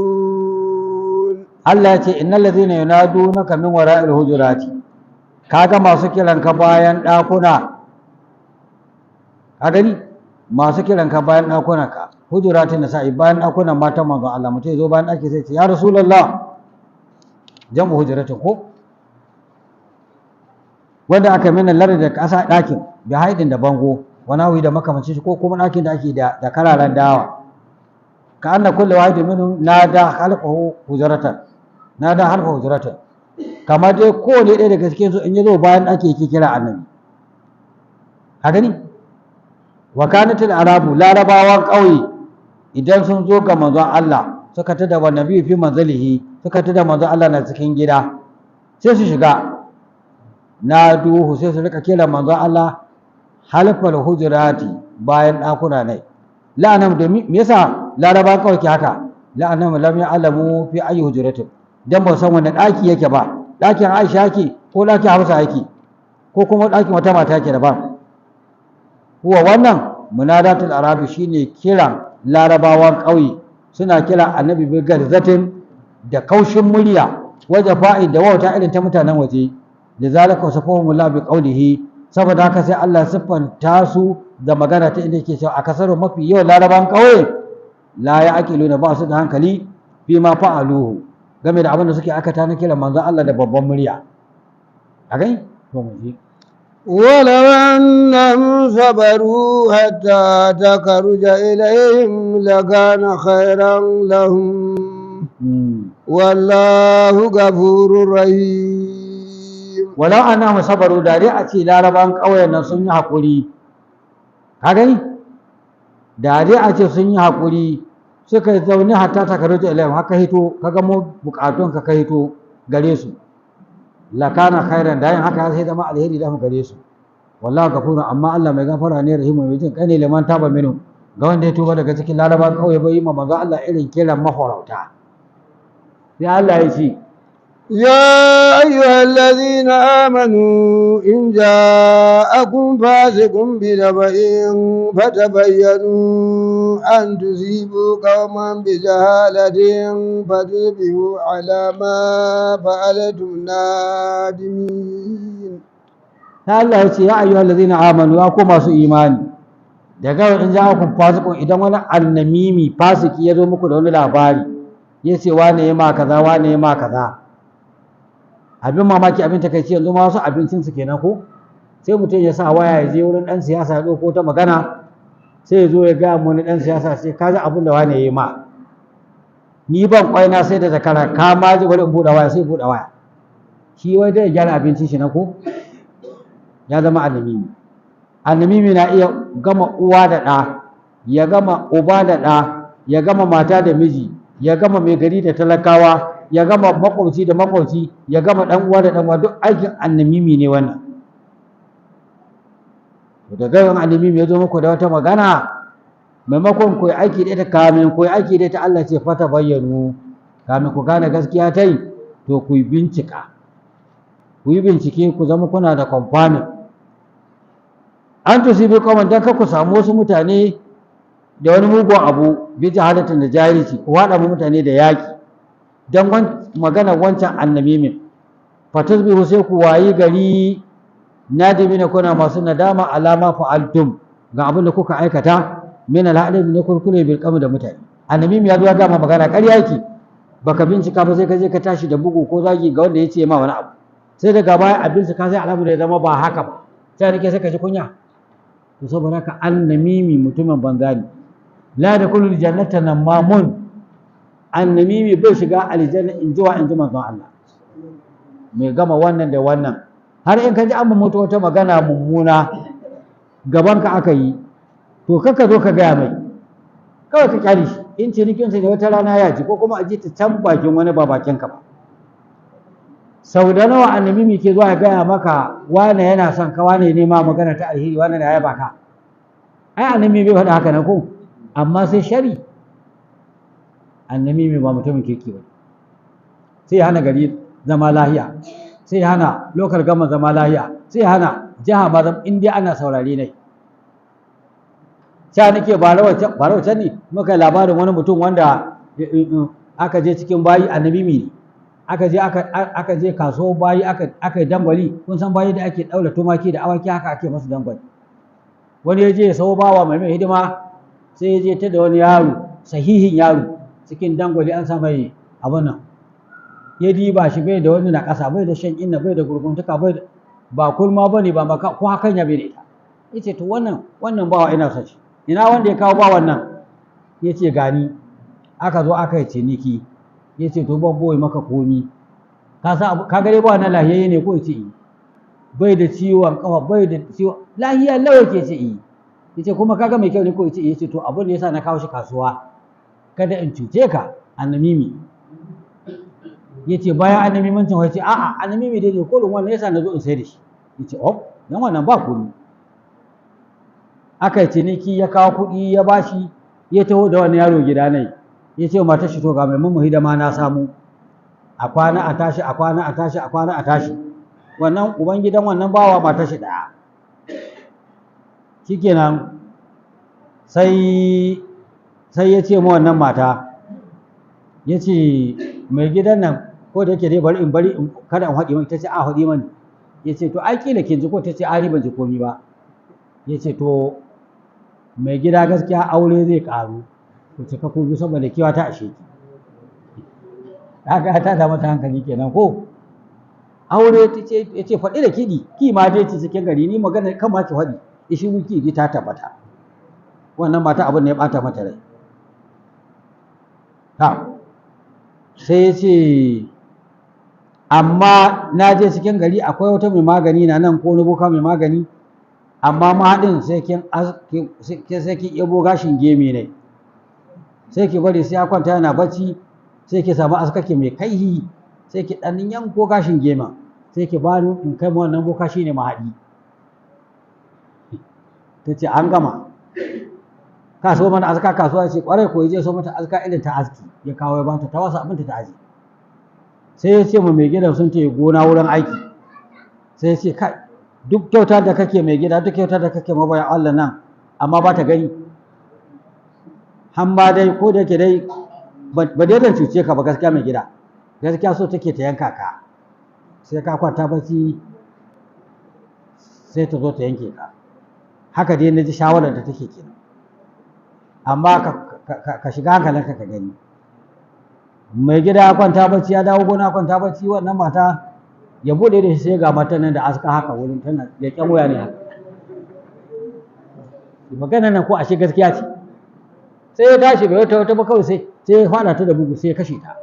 يعقلون. Allah ya ce: innal ladhina yunadunaka min wara'il hujurati, kaga masu kiran ka bayan dakuna, ka gani, masu kiran ka bayan dakuna, ka hujuratin nisa'i, bayan dakunan matan manzon Allah. Mutum ya zo bayan daki sai ce: ya rasulullah. Jam'u hujuratin ko wanda aka mina lar da kasa, dakin bi haidin da bango wani hawi da makamancin shi, ko kuma dakin da ake da kararan dawa. Ka anna kullu wahidin minhum nada khalfahu hujratan, nada khalfahu hujratan, kamar dai kowane ɗaya daga cikin su in ya zo bayan ɗaki yake kira annabi. Ka gani, wa kanatil arabu, larabawan ƙauye idan sun zo ga manzon Allah, suka tada wa nabi fi manzilihi, suka tada manzon Allah na cikin gida, sai su shiga na duhu, sai su rika kira manzon Allah halfal hujurati, bayan ɗakuna ne. La'anam, domin me yasa laraba kawai ke haka? La'anam lam ya'lamu fi ayi hujuratin, dan ba san wani ɗaki yake ba, ɗakin Aisha yake ko ɗakin Hafsa yake ko kuma ɗakin wata mata yake daban. Huwa wannan munadatul arabi, shine kiran larabawan ƙauye, suna kira annabi bi garzatin, da kaushin murya, waje fa'i da wauta irin ta mutanen waje. Lizalika wasafahum Allah bi qawlihi, saboda haka sai Allah siffanta su da magana ta inda yake cewa a kasaru, mafi yawan laraban ƙauye, la ya'qiluna, ba su da hankali, fi ma fa'aluhu, game da abin da suke aikata na kiran manzon Allah da babban murya. A gani, to mu je. ولو أنهم صبروا حتى تخرج إليهم لكان خيرا لهم. والله غفور رحيم. Walau annahum sabaru, da dai a ce laraban ƙauyen nan sun yi haƙuri, ka gani, da dai a ce sun yi haƙuri, suka yi zaune hatta takaruta ilayhim, haka hito ka gamo bukatun ka hito gare su, lakana khairan, da yin haka sai zama alheri da gare su. Wallahu gafurun, amma Allah mai gafara ne, rahimu, mai jin kai ne, liman taba minhu, ga wanda ya tuba daga cikin laraban ƙauye, bai yi ma manzo Allah irin kiran mahorauta. Sai Allah ya ce: يا أيها الذين آمنوا إن جاءكم فاسق بنبأ فتبينوا أن تصيبوا قوما بجهالة فتصبحوا على ما فعلتم نادمين. Ta Allah ya ce: ya ayyuhal ladzina amanu, ya ku masu imani, daga in ja'akum fasiqun, idan wani annamimi fasiki ya zo muku da wani labari, ya ce wane ya ma kaza, wane ya ma kaza. Abin mamaki, abin takaici, yanzu ma wasu abincin su kenan ko. Sai mutum ya sa waya ya je wurin dan siyasa ya ɗauko ta magana, sai ya zo ya ga wani dan siyasa, sai ka ji abin da wane ya yi ma. Ni ban kwaina sai da zakara, ka ma ji, bari in buɗe waya. Sai buɗe waya, shi wai dai ya gyara abincin shi na ko ya zama annamimi. Annamimi na iya gama uwa da ɗa, ya gama uba da ɗa, ya gama mata da miji, ya gama mai gari da talakawa, ya gama makwabci da makwabci, ya gama ɗan uwa da ɗan uwa. Duk aikin annamimi ne wannan. Da gaban annamimi ya zo muku da wata magana, maimakon ku yi aiki da ita, kamin ku yi aiki da ita, Allah ce fata bayyanu, kamin ku gane gaskiya tai, to ku yi bincika, ku yi bincike, ku zama kuna da confirming. An tusibi qauman, dan ku samu wasu mutane da wani mugun abu, bi jahalatin, da jahilci, ku haɗa mu mutane da yaƙi dan magana wancan annamimin, fatasbihu, sai ku wayi gari, nadimina, kuna masu nadama, alama fa'altum, ga abin da kuka aikata, min al'adami, ne kurkure, bil qawmi, da mutane. Annamimi ya zo ya gama magana, ƙarya yake, baka bincika ba, sai ka je ka tashi da bugu ko zagi ga wanda ya ce ma wani abu. Sai daga baya a bincika, sai al'amu da ya zama ba haka ba, sai rike, sai ka ji kunya. To saboda haka annamimi mutumin banza ne. La yadkhulul jannata namamun, annamimi bai shiga aljanna, in ji wa, in ji manzon Allah. Mai gama wannan da wannan, har in ka ji an mutu wata magana mummuna gaban ka aka yi, to kaka zo ka gaya mai, kawai ka kyale shi. In cinikinsa ne, wata rana ya ji, ko kuma a ji ta can bakin wani ba bakin ka ba. Sau da nawa annabi ke zuwa ya gaya maka wane yana son ka, wane ne ma magana ta alheri, wane na yaba ka. Ai annabi bai faɗa haka na ko, amma sai shari. Annabi ba mutumin kirki ba, sai hana gari zama lahiya, sai hana lokal gama zama lahiya, sai hana jiha ma zama, in dai ana saurare ne. Sha nake bara wacan ne muka yi labarin wani mutum wanda aka je cikin bayi, annabi ne. Aka je aka je kaso bayi, aka yi dangwali. Kun san bayi da ake daura tumaki da awaki, haka ake masu dangwali. Wani ya je ya sau bawa mai mai hidima, sai ya je ta da wani yaro, sahihin yaro, cikin dangwali an sa mai abun nan. Ya diba shi, bai da wani na ƙasa, bai da shan inna, bai da gurguntuka, bai da, ba kurma bane, ba maka ko hakan ya bai da ita. Yace, "To, wannan bawa ina son shi. Ina wanda ya kawo bawan nan?" Yace, "Gani." Aka zo aka yi ciniki. Yace, "To, ban boye maka komi. Ka sa ka gare bawan nan lahiyayye ne ko?" Yace, "Eh." "Bai da ciwon kafa, bai da ciwon, lahiya lau yake?" Yace, "Eh." Yace, "Kuma kaga mai kyau ne ko?" Yace, "Eh." Yace, "To, abin da yasa na kawo shi kasuwa, kada in cuce ka." Annamimi. Yace, "Bayan annamimancin?" Yace, "A'a, annamimi dai ne kullum, wannan yasa na zo in sai da shi." Yace, "Oh, dan wannan ba komi." Aka yi ciniki, ya kawo kuɗi ya bashi, ya taho da wani yaro gida ne. Ya ce matar shi, "To, ga mai mun hidima na samu." A kwana a tashi, a kwana a tashi, a kwana a tashi, wannan uban gidan wannan bawa matar shi ɗaya. Shikenan, sai ya ce ma wannan mata, ya ce, "Mai gidan nan, ko da yake dai bari in bari kada in haɗi mani." Ta ce, "A haɗi mani." Ya ce, "To, ai kila kin ji ko?" Ta ce, "Ai ban ji komi ba." Ya ce, "To, mai gida gaskiya aure zai ƙaru, ku cika ku biyu, saboda kewa ta ashe ki." Kaga ta da mata hankali kenan ko. Aure, ta ce, ya ce, "Faɗi da kiɗi ki ma dai ci cikin gari, ni magana kan ma ki faɗi ishi ki ji ta tabbata." Wannan mata abin ne ya ɓata mata rai. Ta sai ya ce, "Amma na je cikin gari, akwai wata mai magani na nan, ko wani boka mai magani, amma mahaɗin sai kin ebo gashin geme ne, sai ki bari sai ya kwanta yana bacci, sai ki samu askake mai kaihi, sai ki ɗan yanko gashin gema, sai ki bani in kai ma wannan boka, shine mahaɗi." Ta ce, "An gama. Ka so mana aska kasuwa?" Ce, "Kwarai ko." Je so mata aska irin ta aski, ya kawo ya bata, ta wasa abinta ta aji. Sai ya ce mu mai gidan, sun ce gona wurin aiki, sai ya ce, "Kai, duk kyauta da kake mai gida, duk kyauta da kake mabaya Allah nan, amma ba ta gani han ba dai, ko da yake dai ba dai zan cuce ka ba. Gaskiya mai gida, gaskiya so take ta yanka ka, sai ka kwanta bacci sai ta zo ta yanke ka. Haka dai na ji shawarar da take kenan, amma ka shiga hankalinka ka gani." Mai gida ya kwanta bacci, ya dawo gona kwanta bacci, wannan mata ya bude da shi, sai ga matan nan da aska haka wurin tana leƙen waya ne haka. Magana nan ko ashe gaskiya ce. Sai ya tashi, bai wata wata ba, kawai sai ya fada ta da bugu, sai ya kashe ta.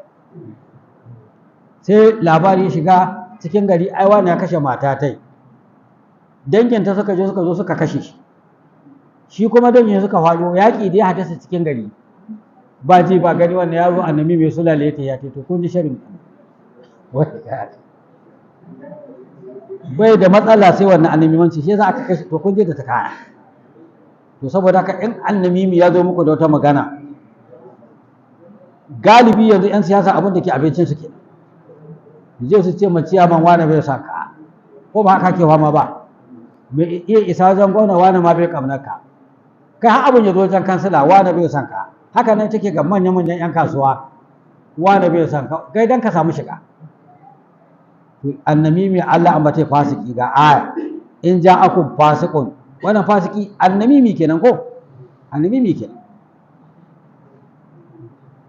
Sai labari ya shiga cikin gari, ai wani ya kashe mata tai. Danginta suka je, suka zo suka kashe shi. Shi kuma dangin suka faɗo, yaƙi da ya haddasa cikin gari. Ba ji ba gani, wannan yaro annabi mai sulale ya to kun ji sharin bai da matsala sai wannan annamimanci, shi yasa aka kashe. To, kun je da ta kaya. To, saboda haka in annamimi ya zo muku da wata magana, galibi yanzu 'yan siyasa abin da ke abincin su kenan, je su ce ma ciyaman, "Wane bai sa ka," ko ba haka ke fama ba? Mai iya isa wajen gwamna, "Wane ma bai kamnar ka." Kai, har abin ya zo wajen kansila, "Wane bai san ka." Haka nan take ga manyan-manyan 'yan kasuwa, "Wane bai san ka," kai dan ka samu shiga. To, annamimi Allah an bata fasiki, ga aya, "In ja'akum fasiqun." Wannan fasiki annamimi kenan ko? Annamimi kenan.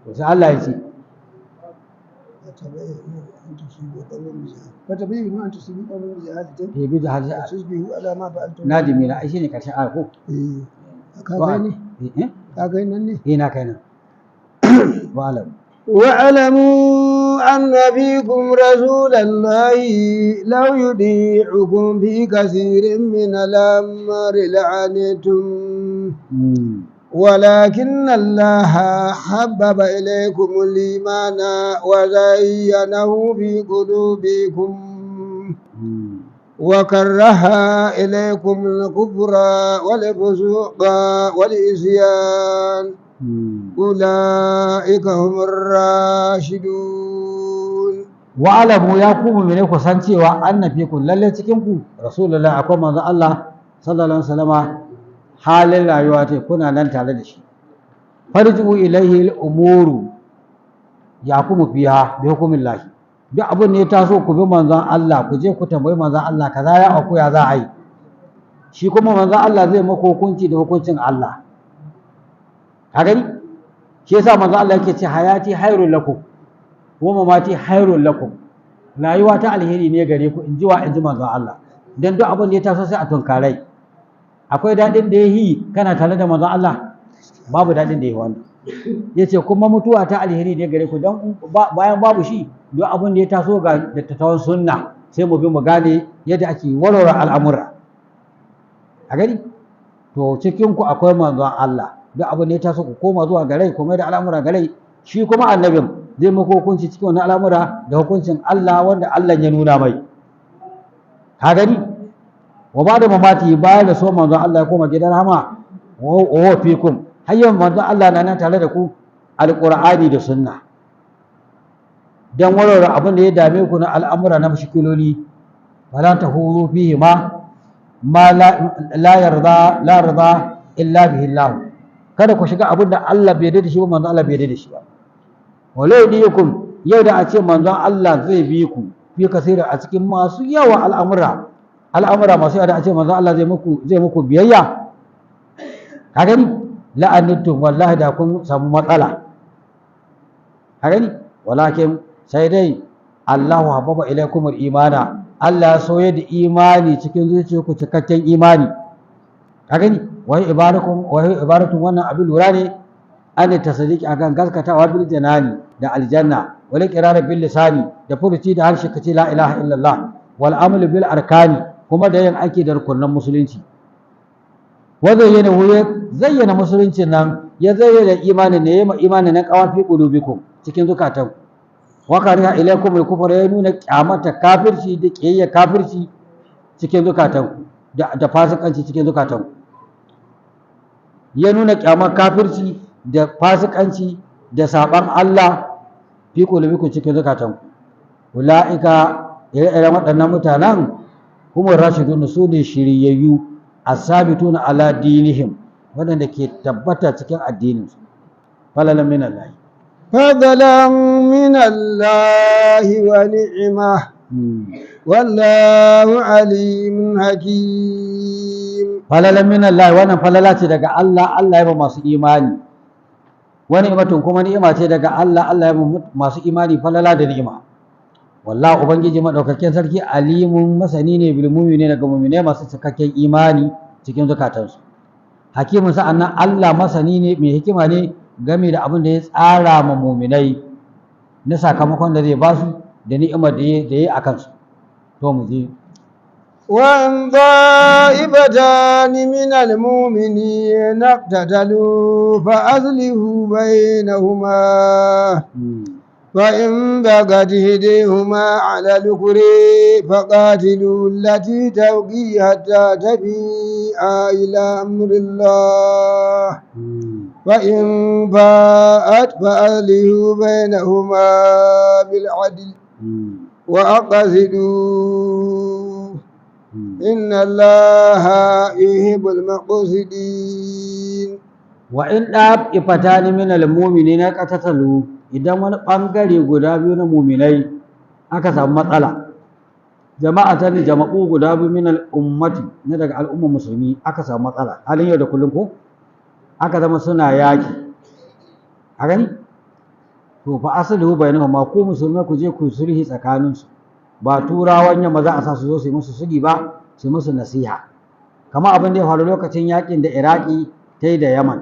To, sai Allah ya ce فتبينوا أن تصيبوا قوما بجهالة eh, bi jahal تصبحوا على ما فعلتم nadimina. Ai shine karshen aya ko? Eh, ka gani? Eh. Ka gani nan ne? Eh, na kai nan. Wa alam واعلموا أن فيكم رسول الله لو يطيعكم في كثير من الأمر لعنتم. ولكن الله حبب إليكم الإيمان وزينه في قلوبكم وكره إليكم الكفر والفسوق والعصيان أولئك هم الراشدون. Wa'alamu, ya ku mu'mine, ku san cewa annabi ku lalle cikin ku Rasulullahi, akwai manzo Allah sallallahu alaihi wasallama, halin rayuwa ta kuna nan tare da shi. Farji'u ilaihi al-umuru yakumu fiha bi hukmillahi. Duk abin ne ya taso, ku bi manzon Allah, ku je ku tambayi manzon Allah, kaza ya auku, ya za a yi? Shi kuma manzon Allah zai maka hukunci da hukuncin Allah. Ka gani, shi yasa manzon Allah yake ce: "Hayati khairul lakum wa mamati khairul lakum." Rayuwa ta alheri ne gare ku, in ji wa? In ji manzon Allah. Dan duk abin da ya taso sai a tunkarai. Akwai daɗin da ya yi kana tare da manzon Allah? Babu daɗin da ya yi wannan. Yace kuma mutuwa ta alheri ne gare ku, don bayan babu shi, duk abin da ya taso ga dattawan sunna, sai mu bi mu gane yadda ake warware al'amura. A gani, to cikin ku akwai manzon Allah. Duk abin da ya taso, ku koma zuwa gare ku, mai da al'amura gare shi. Kuma annabin zai muku hukunci cikin wannan al'amura da hukuncin Allah wanda Allah ya nuna mai. Ka gani, wa ba da mamati, bayan da so manzon Allah ya koma gidan rahama, wa fikum, har yau manzon Allah na nan tare da ku, alqur'ani da sunna, dan warware abin da ya dame ku na al'amura na mushkiloli. Wala tahuru fihi ma la yarda, la yarda illa bihi Allah. Kada ku shiga abin da Allah bai yarda da shi ba, manzon Allah bai yarda da shi ba. Walau diyakum, yau da a ce manzon Allah zai bi ku fi kasira, a cikin masu yawa al'amura, al'amura masu yawa, da a ce manzon Allah zai muku biyayya, ka gani, la'anittum, wallahi da kun samu matsala. Ka gani, walakin, sai dai, Allahu habbaba ilaikum imana, Allah ya soye da imani cikin zuciyarku, cikakken imani. Ka gani, wai ibarakum, wai ibaratun, wannan abin lura ne, an tasdiki, akan gaskatawa, bil janani, da aljanna, wal iqrar bil lisani, da furuci da harshe kace la ilaha illallah, wal amal bil arkani, kuma da yin aiki da rukunan musulunci. Wanda yana ya zayyana musuluncin nan, ya zayyana imanin ne, ya imanin nan kawa, fi qulubikum, cikin zukatan. Wa kariha ilaykum al kufra, ya nuna kyamata kafirci da kiyayya kafirci cikin zukatan, da fasikanci cikin zukatan. Ya nuna kyamar kafirci da fasikanci da saban Allah, fi qulubikum, cikin zukatan. Ulaika, ire-iren waɗannan mutanen, kuma rashidun, su ne shiryayyu, asabituna ala dinihim, waɗanda ke tabbata cikin addininsu. Falalan min Allah. فضلا من الله ونعمة، والله عليم حكيم. Falalan min Allah, wannan falala ce daga Allah, Allah ya ba masu imani. Wani ni'matun, kuma ni'ima ce daga Allah, Allah ya ba masu imani falala da ni'ima. Wallahi, ubangiji madaukakin sarki, alimun, masani ne, bil mu'minina, ga mu'mine masu cikakken imani cikin zukatansu, hakimin, sa'annan Allah masani ne, mai hikima ne game da abin da ya tsara ma mu'minai na sakamakon da zai basu da ni'imar da ya a kansu. To, mu je. وإن طائفتان من المؤمنين اقتتلوا فأصلحوا بينهما، فإن بغت إحداهما على الأخرى فقاتلوا التي تبغي حتى تفيء إلى أمر الله، فإن فاءت فأصلحوا بينهما بالعدل وأقسطوا، إن الله يحب المقسطين. Wa in ɗa'ifatani min al-mu'minina qatatalu, idan wani ɓangare guda biyu na muminai aka samu matsala, jama'a ta ne, jama'u guda biyu, min al-ummati, na daga al'ummar musulmi, aka samu matsala halin yau da kullum, ko aka zama suna yaki, a gani, to fa aslihu bainahum, ku musulmai ku je ku sulhi tsakaninsu. Ba turawan yamma za a sa su zo su yi musu sulhi ba, su musu nasiha, kamar abin da ya faru lokacin yakin da Iraki ta yi da Yaman.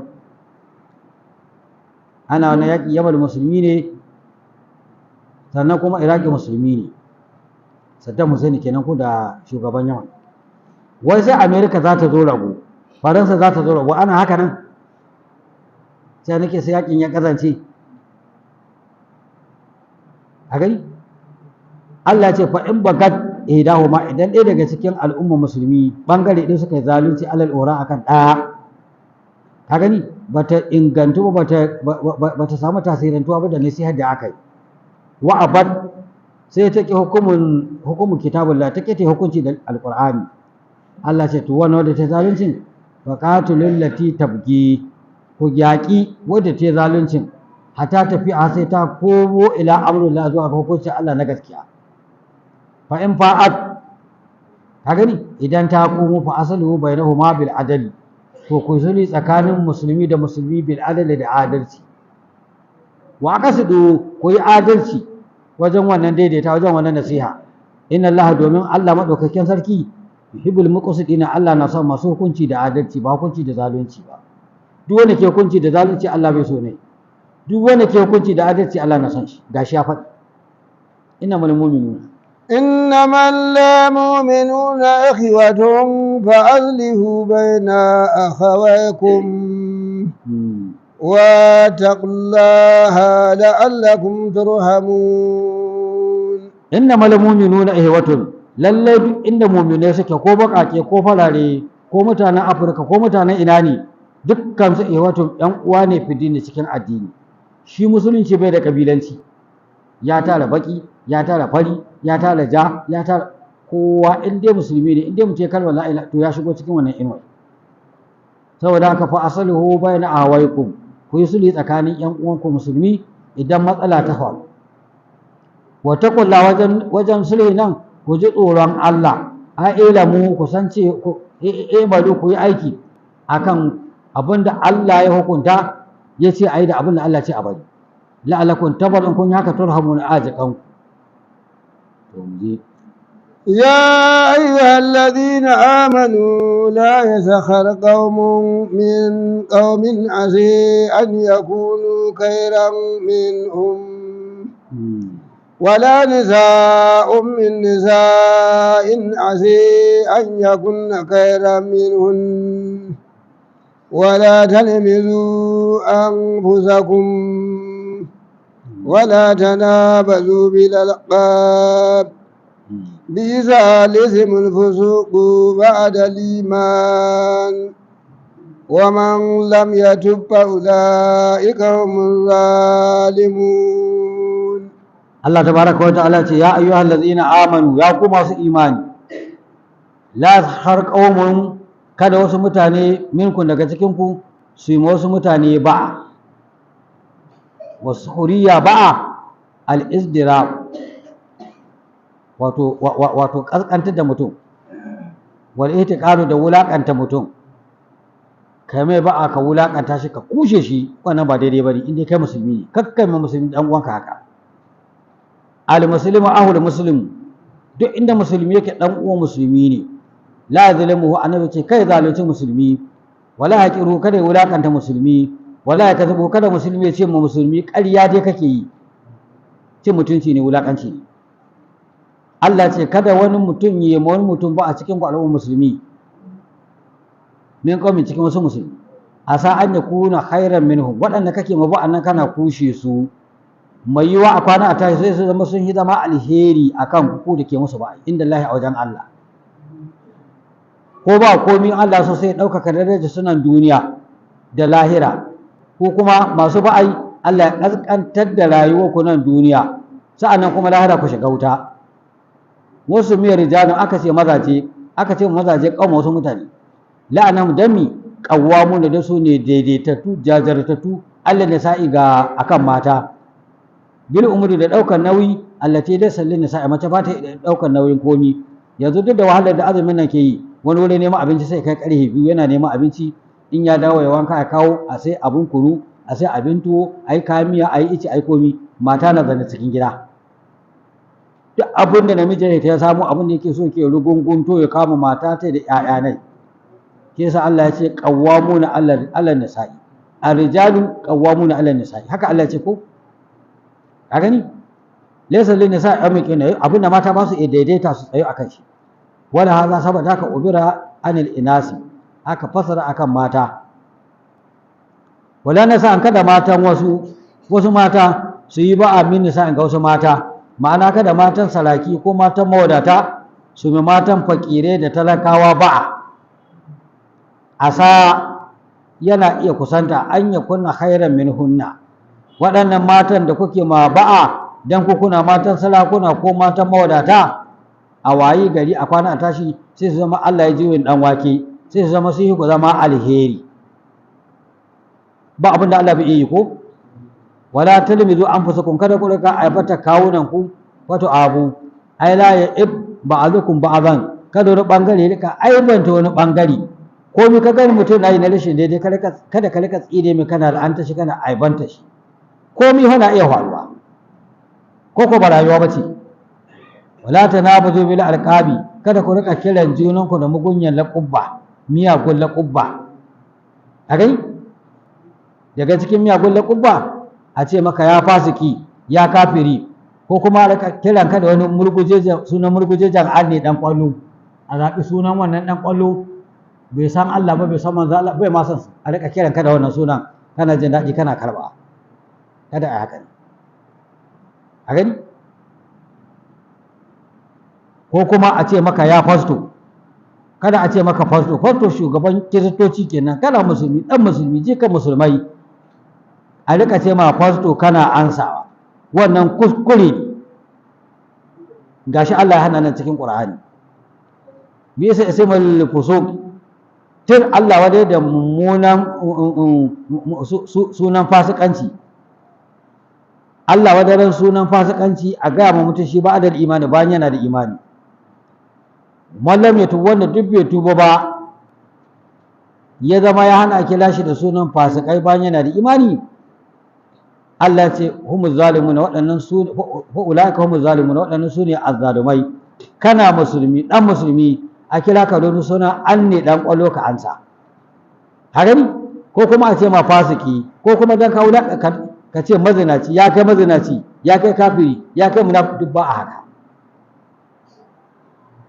Ana wani yaƙi, Yaman musulmi ne, sannan kuma Iraki musulmi ne. Saddam Hussein kenan ko da shugaban Yaman. Wai sai Amerika za ta zo rago, Faransa za ta zo rago. Ana haka nan. Sai nake sai yakin ya kazance. A gani? Allah ce fa in bagat ihdahuma, idan ɗaya daga cikin al'umma musulmi bangare ɗaya suka yi zalunci alal ura akan ɗaya, ka gani bata ingantu ba, bata samu tasirantuwa ba da nasihar da aka yi wa abad, sai ta ki hukumun hukumun kitabullah, ta ki ta hukunci da alqur'ani. Allah ce to wannan wanda ta zaluncin, fa qatilul lati tabgi, ku yaƙi wadda ta zaluncin hatta tafi a sai ta komo ila amrullah, zuwa ga hukuncin Allah na gaskiya. Fa in fa'at, ka gani idan ta komo, fa asalu bainahuma bil adali, to ku sulhi tsakanin musulmi da musulmi bil adali, da adalci. Wa aqsidu, ku yi adalci wajen wannan daidaita, wajen wannan nasiha. Inna Allah, domin Allah madaukakin sarki, yuhibbul muqsitina, Allah na son masu hukunci da adalci, ba hukunci da zalunci ba. Duk wanda ke hukunci da zalunci Allah bai so ne. Duk wanda ke hukunci da adalci Allah na son shi. Gashi ya faɗi, innamal mu'minuna. إنما المؤمنون إخوة فأصلحوا بين أخويكم واتقوا الله لعلكم ترحمون. Innamal mu'minuna ihwatun, lallai duk inda mu'minai suke, ko baƙaƙe ko farare ko mutanen Afirka ko mutanen ina ne, dukkan su ihwatun, ɗan uwa ne fidini, cikin addini. Shi musulunci bai da kabilanci, ya tara baki, ya tara fari, ya tara ja, ya tara kowa. In dai musulmi ne, in dai mutum ya kalmar la ilaha, to ya shigo cikin wannan inuwa. Saboda haka fa asalihu bayna awaikum, ku yi sulhi tsakanin yan uwanku musulmi idan matsala ta faru. Wa taqulla, wajen wajen sulhi nan ku ji tsoron Allah. A ilamu, ku san ce ku imalu, ku yi aiki akan abin da Allah ya hukunta ya ce a yi da abin da Allah ce a bari. La'alakum tabar, in kun yi haka turhamuna, ajikan to mu je. يا أيها الذين آمنوا لا يسخر قوم من قوم عسى أن يكونوا خيرا منهم ولا نساء من نساء عسى أن يكن خيرا منهن ولا تلمزوا أنفسكم ولا تنابزوا بالألقاب بئس الاسم الفسوق بعد الإيمان ومن لم يتب فأولئك هم الظالمون. Allah tabaraka wa ta'ala ce ya ayyuhal ladzina amanu, ya ku masu imani, la har qaumun, kada wasu mutane minkun, daga cikin ku, su yi wasu mutane ba'a. Wasu huriya ba'a al-izdira, wato wato kaskantar da mutum, wal ihtiqaru, da wulakanta mutum. Kai mai ba'a, ka wulakanta shi, ka kushe shi, wannan ba daidai bane in dai kai musulmi ne. Kakkai ma musulmi dan uwanka haka. Al muslimu ahul muslim, duk inda musulmi yake dan uwan musulmi ne. La zalimuhu, annabi ce kai zalunci musulmi, wala haqiru, kada ya wulakanta musulmi, wala ya kazubu, kada musulmi ya ce ma musulmi ƙarya dai kake yi. Cin mutunci ne, wulakanci ne. Allah ce kada wani mutum ya ma wani mutum ba a cikin ku al'ummar musulmi, min qaumin, cikin wasu musulmi, asa an yakuna khairan minhum, waɗanda kake ma ba annan kana kushe su, mai yiwa a kwana a tashi sai su zama sun yi zama alheri akan ku da ke musu ba inda Allah, a wajen Allah. Ko ba komi, Allah so sai ya ɗaukaka darajar sunan duniya da lahira, ko kuma masu ba'ai Allah ya ƙasƙantar da rayuwar ku nan duniya, sa'annan kuma lahira ku shiga wuta. Wasu miyar rijalun, aka ce mazaje, aka ce mazaje kauma, wasu mutane, la'anahum dami qawwamuna, da su ne daidaitattu jajartattu, Allah ne sa'i ga akan mata, bil umri, da daukar nauyi, allati laysa lin nisa'i, mace ba ta daukar nauyin komi. Yanzu duk da wahalar da azumin nan ke yi, wani wuri neman abinci sai kai karhe 2 yana neman abinci, in ya dawo ya wanka ya kawo, a sai abun kunu, a sai abin tuwo, a yi kayan miya, a yi ice, a yi komi. Mata na zanne cikin gida, duk abin da namiji ya samu, abin da yake so ke rugungunto ya kama mata ta da ƴaƴa nai. Ke sa Allah ya ce qawwamuna ala nisa'i, ar-rijalu qawwamuna ala nisa'i, haka Allah ya ce. Ko ka gani, laysa lin nisa'i amikina, abin da mata ba su iya daidaita su tsayo akan shi. Wala haza, saboda haka ubira anil inasi, aka fasara akan mata. Wala nasa an kada matan wasu wasu mata su yi ba'a min nisa'in ga wasu mata, ma'ana kada matan saraki ko matan mawadata su mi matan fakire da talakawa ba'a. Asa yana iya kusanta an ya kunna khairan min hunna, waɗannan matan da kuke ma ba'a dan ku kuna matan sarakuna ko matan mawadata, a wayi gari a kwana a tashi sai su zama Allah ya jiwin dan wake, sai su zama su yi ku zama alheri. Ba abin da Allah bai yi ko. Wala talmizu anfusakum, kada ku rika aibata kawunan ku, wato abu ai la ya ib ba'alukum ba'adan, kada wani bangare rika aibanta wani bangare. Ko mi ka gani mutum na yi na rashin daidai, kada ka rika tsire mai kana la'anta shi kana aibanta shi. Komi hana iya faruwa ko ko ba rayuwa bace. Wala tanabazu bil alqabi, kada ku rika kiran junanku da mugunyan laqubba, miyagun laqubba. A gani daga cikin miyagun laqubba a ce maka ya fasiki, ya kafiri, ko kuma a rika kiran ka da wani murgujejen sunan, murgujejen arne dan kwallo. A zaɓi sunan wannan dan kwallo, bai san Allah ba, bai san manzo Allah, bai ma san, a rika kiran ka da wannan sunan kana jin daɗi kana karba. Kada a haka ne a gani. Ko kuma a ce maka ya fasto, kada a ce maka fasto. Fasto shugaban kiristoci kenan, kana musulmi, dan musulmi, jikan musulmai, a rika ce ma fasto kana ansawa, wannan kuskure ne. Gashi Allah ya hana nan cikin Qur'ani. Bi yasa ismul fusuq, tun Allah wadai da mummunan sunan fasikanci. Allah wadaran sunan fasikanci a gaya ma mutum shi ba da imani bayan yana da imani. Mallam ya tuba, wanda duk bai tuba ba ya zama ya hana kira shi da sunan fasikai bayan yana da imani. Allah ce humu zalimuna, waɗannan su ulaika humu zalimuna, waɗannan su ne azzalumai. Kana musulmi dan musulmi a kira ka da suna an ne dan kwallo ka ansa gani, ko kuma a ce ma fasiki, ko kuma dan ka ka ce mazinaci, ya kai mazinaci, ya kai kafiri, ya kai munafiki, duk ba a haka.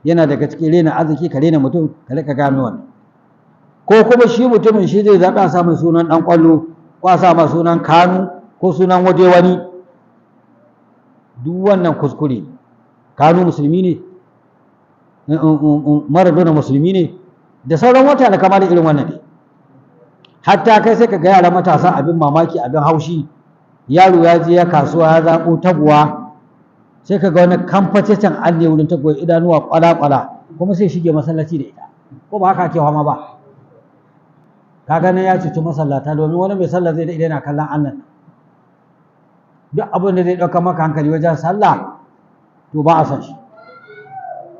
Yana daga cikin rena arziki ka rena mutum ka rika gano wannan. Ko kuma shi mutumin shi zai zaɓi a sa mai sunan ɗan ƙwallo ko a sa mai sunan Kanu ko sunan waje wani, duk wannan kuskure ne. Kanu musulmi ne, Maradona musulmi ne, da sauran wata da kama da irin wannan ne. Hatta kai sai ka ga yara matasa abin mamaki abin haushi, yaro ya je ya kasuwa ya zaɓo taguwa, sai ka ga wani kamfacecen an ne wurin taguwa, idanuwa kwala-kwala, kuma sai shige masallaci da ita. Ko ba haka ake fama ba? Ka gane ya cuci masallata, domin wani mai sallah zai daɗe yana kallon annan. Duk abin da zai ɗauka maka hankali wajen sallah to ba a son shi.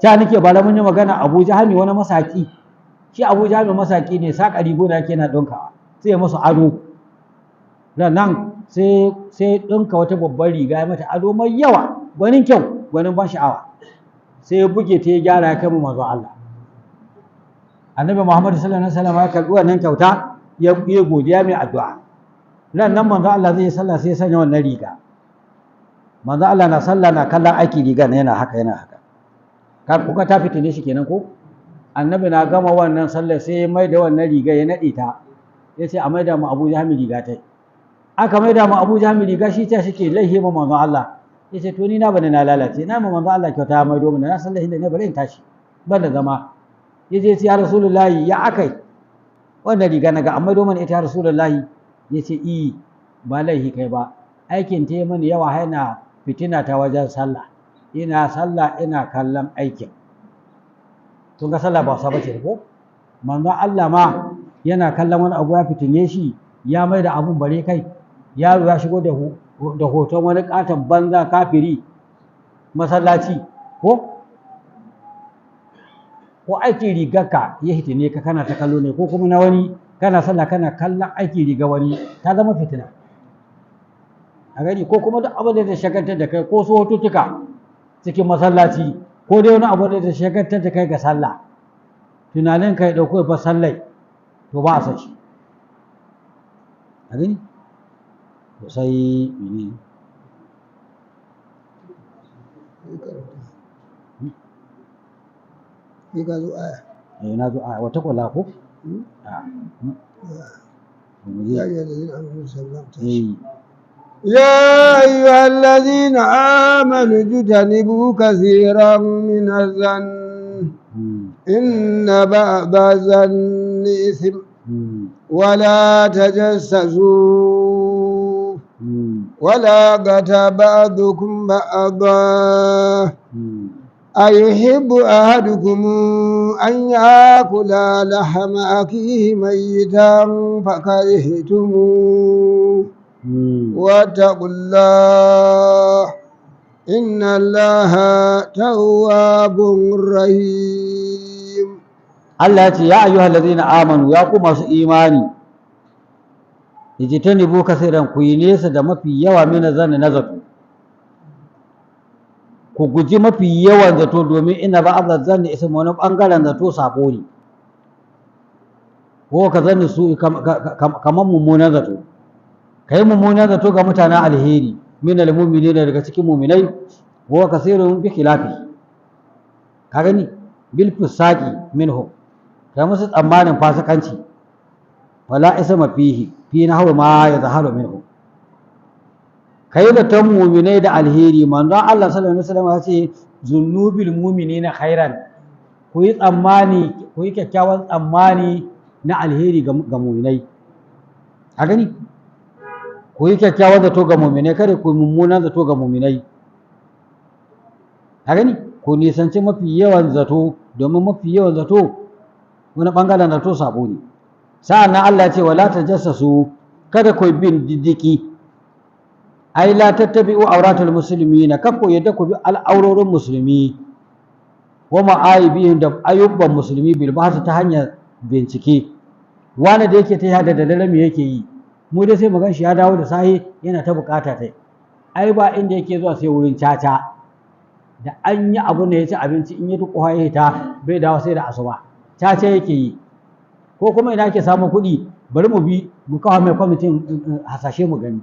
Ta nake bara mun yi magana Abu Jahami wani masaki, shi Abu Jahami masaki ne, saƙa riguna yake yana ɗinkawa, sai ya musu ado. Nan sai sai ɗinka wata babbar riga ya mata ado mai yawa, gwanin kyau, gwanin ban sha'awa, sai ya buge ta ya gyara ya kai mu manzo Allah. Annabi Muhammad sallallahu alaihi wasallam ya karɓi wannan kyauta, ya yi godiya mai addu'a. Nan nan manzo Allah zai yi sallah sai ya sanya wannan riga. Manzo Allah na sallah na kallon aiki riga na yana haka yana haka. Ka kuka ta fitine shi kenan ko? Annabi na gama wannan sallah sai ya maida wannan riga ya nade ta. Ya ce a maida mu Abu Jahmi riga tai. Aka maida mu Abu Jahmi riga, shi ta shike laihi ma manzo Allah. Ya ce to ni na bane na lalace, na ma manzo Allah kyauta ya maido mana, na sallah inda ne bari in tashi ban da zama. Ya je ya Rasulullahi ya akai wannan riga naga amma maido mana ita ya Rasulullahi. Ya ce i ba laihi kai ba, aikin ta yi mani yawa haina fitina ta wajen sallah, ina sallah ina kallon aikin. Kun ga sallah ba wasa bace ko? Manzo Allah ma yana kallon wani abu ya fitine shi, ya mai da abun bare kai. Yaro ya shigo da hoton wani katon banza kafiri masallaci, ko ko aikin rigarka ya hitine ka kana ta kallo ne, ko kuma na wani kana sallah kana kallon aikin riga wani, ta zama fitina a gani. Ko kuma duk abin da zai shagaltar da kai, ko su hotuttuka cikin masallaci, ko dai wani abu da zai shagaltar da kai ga sallah, tunanin ka ya ɗauko ya sallai, to ba a san shi a gani. To sai mene? Sai ka zo aya. Eh, na zo a wata kwala ko? يا أيها الذين آمنوا يا أيها الذين آمنوا اجتنبوا كثيرا من الظن إن بعض الظن إثم ولا تجسسوا ولا يغتب بعضكم بعضا أيحب أحدكم أن يأكل لحم أخيه ميتا فكرهتموه واتقوا الله إن الله تواب رحيم. Allah ya ce ya ayyuhal ladzina amanu, ya ku masu imani, ijtanibu kaseeran, ku yi nesa da mafi yawa mina zanni na zato, ku guji mafi yawan zato, domin ina ba zanni ism, wani bangaren zato sabo ne, ko ka zanni su kamar mummunan zato, kai mummunan zato ga mutanen alheri, min almu'minina, daga cikin mu'minai, wa kasirun bi khilafi, ka gani, bil fusaqi minhum, kai musu tsammanin fasikanci, wala isma fihi fi nahwi ma yadhharu minhu. Kai da tan mu'minai da alheri, manzon Allah sallallahu alaihi wasallam ya ce zunubil mu'minina khairan, ku yi tsammani, ku yi kyakkyawan tsammani na alheri ga mu'minai, ka gani, ku yi kyakkyawan zato ga mu'minai, kada ku yi mummunan zato ga mu'minai, ka gani, ku nisanci mafi yawan zato, domin mafi yawan zato wani bangaren zato sabo ne. Sa'an nan Allah ya ce wala tajassasu, kada ku bin diddiki, ai la tattabi'u auratul muslimina, kar ku yadda ku bi al'aurorin musulmi, wa ma'aibihim, da ayyuban musulmi, bil bahth, ta hanyar bincike, wani da yake ta da daddare me yake yi, mu dai sai mu gan shi ya dawo da sahi yana ta bukata tai, ai ba inda yake zuwa sai wurin caca, da an yi abu ne ya ci abinci, in ya duk ya hita bai dawo sai da asuba, caca yake yi, ko kuma ina ake samun kuɗi, bari mu bi mu kawo mai kwamitin hasashe mu gani,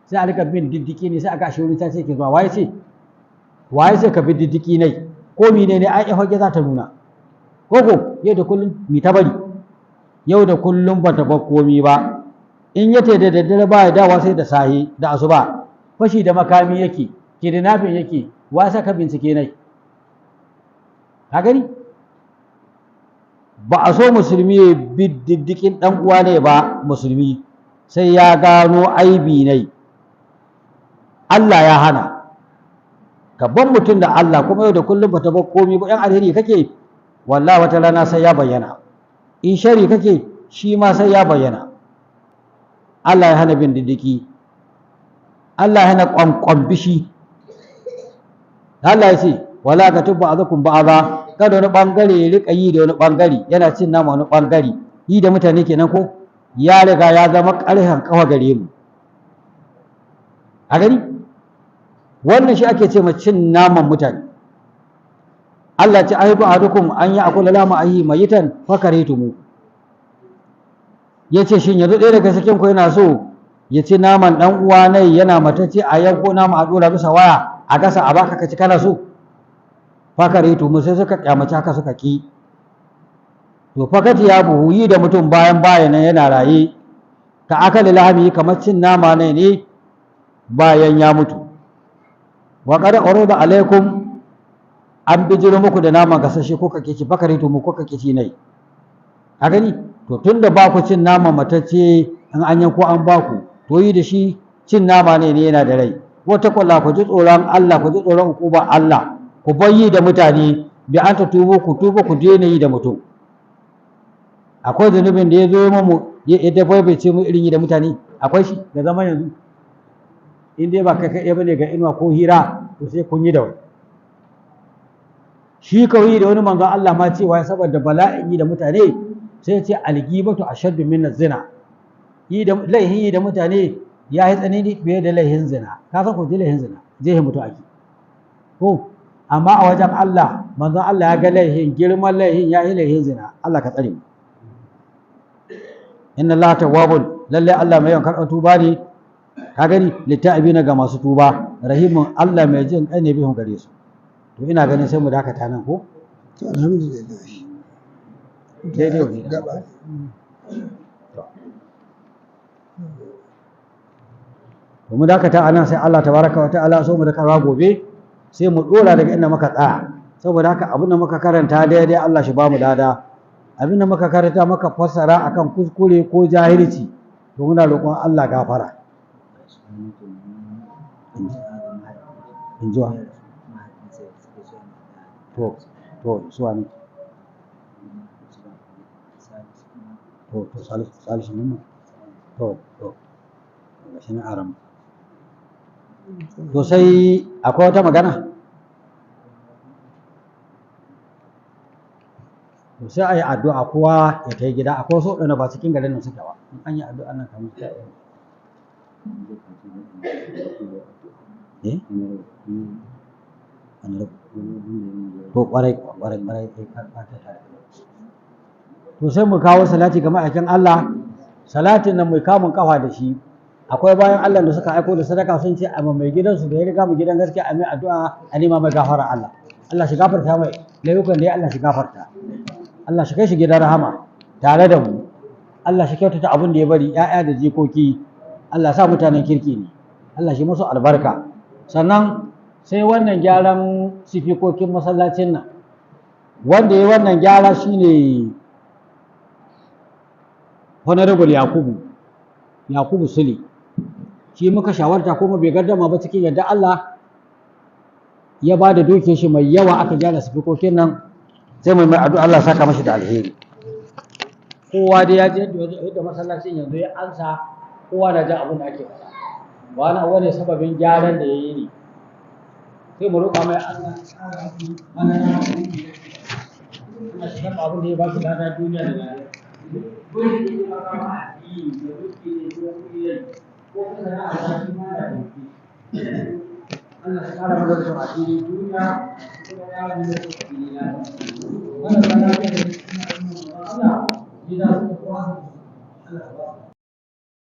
sai a rika bin diddiki ne, sai aka ashe wurin caca yake zuwa. Waye ce, waye ce ka bi diddiki ne, ko mine ne, ai fage za ta nuna ko ko yau da kullum mi ta bari, yau da kullum ba ta bar komi ba. In ya da daddare ba ya dawa sai da sahi da asuba, fashi da makami yake, kidnapping yake, wasa ka bincike nai, ka gani, ba a so musulmi ya bi diddikin dan uwa ne ba musulmi, sai ya gano aibi ne, Allah ya hana. Ka ban mutum da Allah, kuma yau da kullum bata bar komi ba, yan alheri kake wallahi wata rana sai ya bayyana, in shari kake shi ma sai ya bayyana. Allah ya hana bin diddiki, Allah ya hana kwankwan bishi. Allah ya ce wala ka tubba azakum ba'aza, kada wani bangare ya rika yi da wani bangare, yana cin nama wani bangare, yi da mutane kenan, ko ya riga ya zama ƙarhen kawa gare mu a gani, wannan shi ake ce ma cin naman mutane. Allah ce ai ba'adukum an yi akula lama ayi mayitan fakaritumu, yace shin yanzu ɗaya daga cikin ku yana so ya ci naman ɗan uwa nai yana matacce, a yanko nama a ɗora bisa waya a gasa a baka ka ci, kana so? Fakaritumu, sai suka kyamaci haka suka ki. To fakati ya buhu, yi da mutum bayan bayanan yana raye, ka akali lahami, kamar cin nama ne ne bayan ya mutu. Wa qad urida alaikum, an bijiro muku da naman gasashe ko kake ci, fakaritumu, ko kake ci nai, a gani. To tunda ba ku cin nama matacce in an yanko an ba ku, to yi da shi cin nama ne ne yana da rai. Wata kwalla, ku ji tsoron Allah, ku ji tsoron hukuba Allah, ku bar yi da mutane, bi an ta tubo, ku tuba ku daina yi da mutum. Akwai zunubin da ya zo mu ya dabaibace mu irin yi da mutane, akwai shi ga zaman yanzu, in dai ba kai kaɗai bane ga inuwa ko hira, to sai kun yi da wani. Shi kawai da wani manzon Allah ma cewa saboda bala'in yi da mutane, sai ce algibatu ashaddu min zina, yi da laihin yi da mutane ya yi tsanani fiye da laihin zina. Ka san ko laihin zina zai mutu ake ko, amma a wajen Allah manzon Allah ya ga laihin, girman laihin ya yi laihin zina. Allah ka tsare mu. Inna Allah tawwabun, lalle Allah mai yawan karɓar tuba ne, ka gani, litta'ibina, ga masu tuba, rahimun, Allah mai jin kai ne bihun gare su. To ina ganin sai mu dakata nan ko. To alhamdulillah. Daidai wa daidai. Gaba. To mu dakata anan, sai Allah tabaraka wa ta'ala so mu da karwa gobe, sai mu dora daga inda muka tsaya. Saboda haka abin da muka karanta daidai, Allah shi ba mu lada. Abin da muka karanta muka fassara akan kuskure ko jahilci, to muna roƙon Allah gafara. In ji wa? To suwa ne? To Salisu Mamman. To gashi na aram. To sai akwai wata magana? To sai a yi addu'a kowa ya tai gida. Akwai wasu waɗanda ba cikin garin nan suke ba. In an yi addu'a nan kamar sai a yi. Eh? An rabu. To ƙwarai ƙwarai ƙwarai, eh, ka ta. To sai mu kawo salati ga ma'aikin Allah, salatin nan mai kamun kafa da shi. Akwai bayan Allah da suka aiko da sadaka, sun ce amma mai gidansu da ya riga mu gidan gaskiya a mai addu'a, a nema mai gafara Allah. Allah shi gafarta mai laifukan da ya, Allah shi gafarta. Allah shi kai shi gidan rahama tare da mu. Allah shi kyautata abin da ya bari, ‘ya'ya da jikoki. Allah sa mutanen kirki ne. Allah shi musu albarka. Sannan sai wannan gyaran sifikokin masallacin nan. Wanda ya yi wannan gyara shine Honorable Yakubu Sule. Shi muka shawarta kuma bai gardama ba, cikin yadda Allah ya ba da dukiyar shi mai yawa aka gyara sifikokin nan. Sai mai addu'a, Allah saka mashi da alheri. Kowa dai ya ji yadda masallacin yanzu ya ansa, kowa na jin abin da ake faɗa. Wani abu ne sababin gyaran da ya yi ne. Sai mu roƙa mai Allah ya ƙara masa mana, Allah shi karɓa abin da ya ba shi lada duniya da lahira. Dole ne ya kama addini da duki ne ko kuɗi ne ko kuma sana'a ta shi ma da duki. Allah shi ƙara mana rufin asiri duniya kuma ya ƙara mana rufin asiri lahira. Marasa lafiya da suna yin Allah gida suka ko asibiti, Allah ka ba su.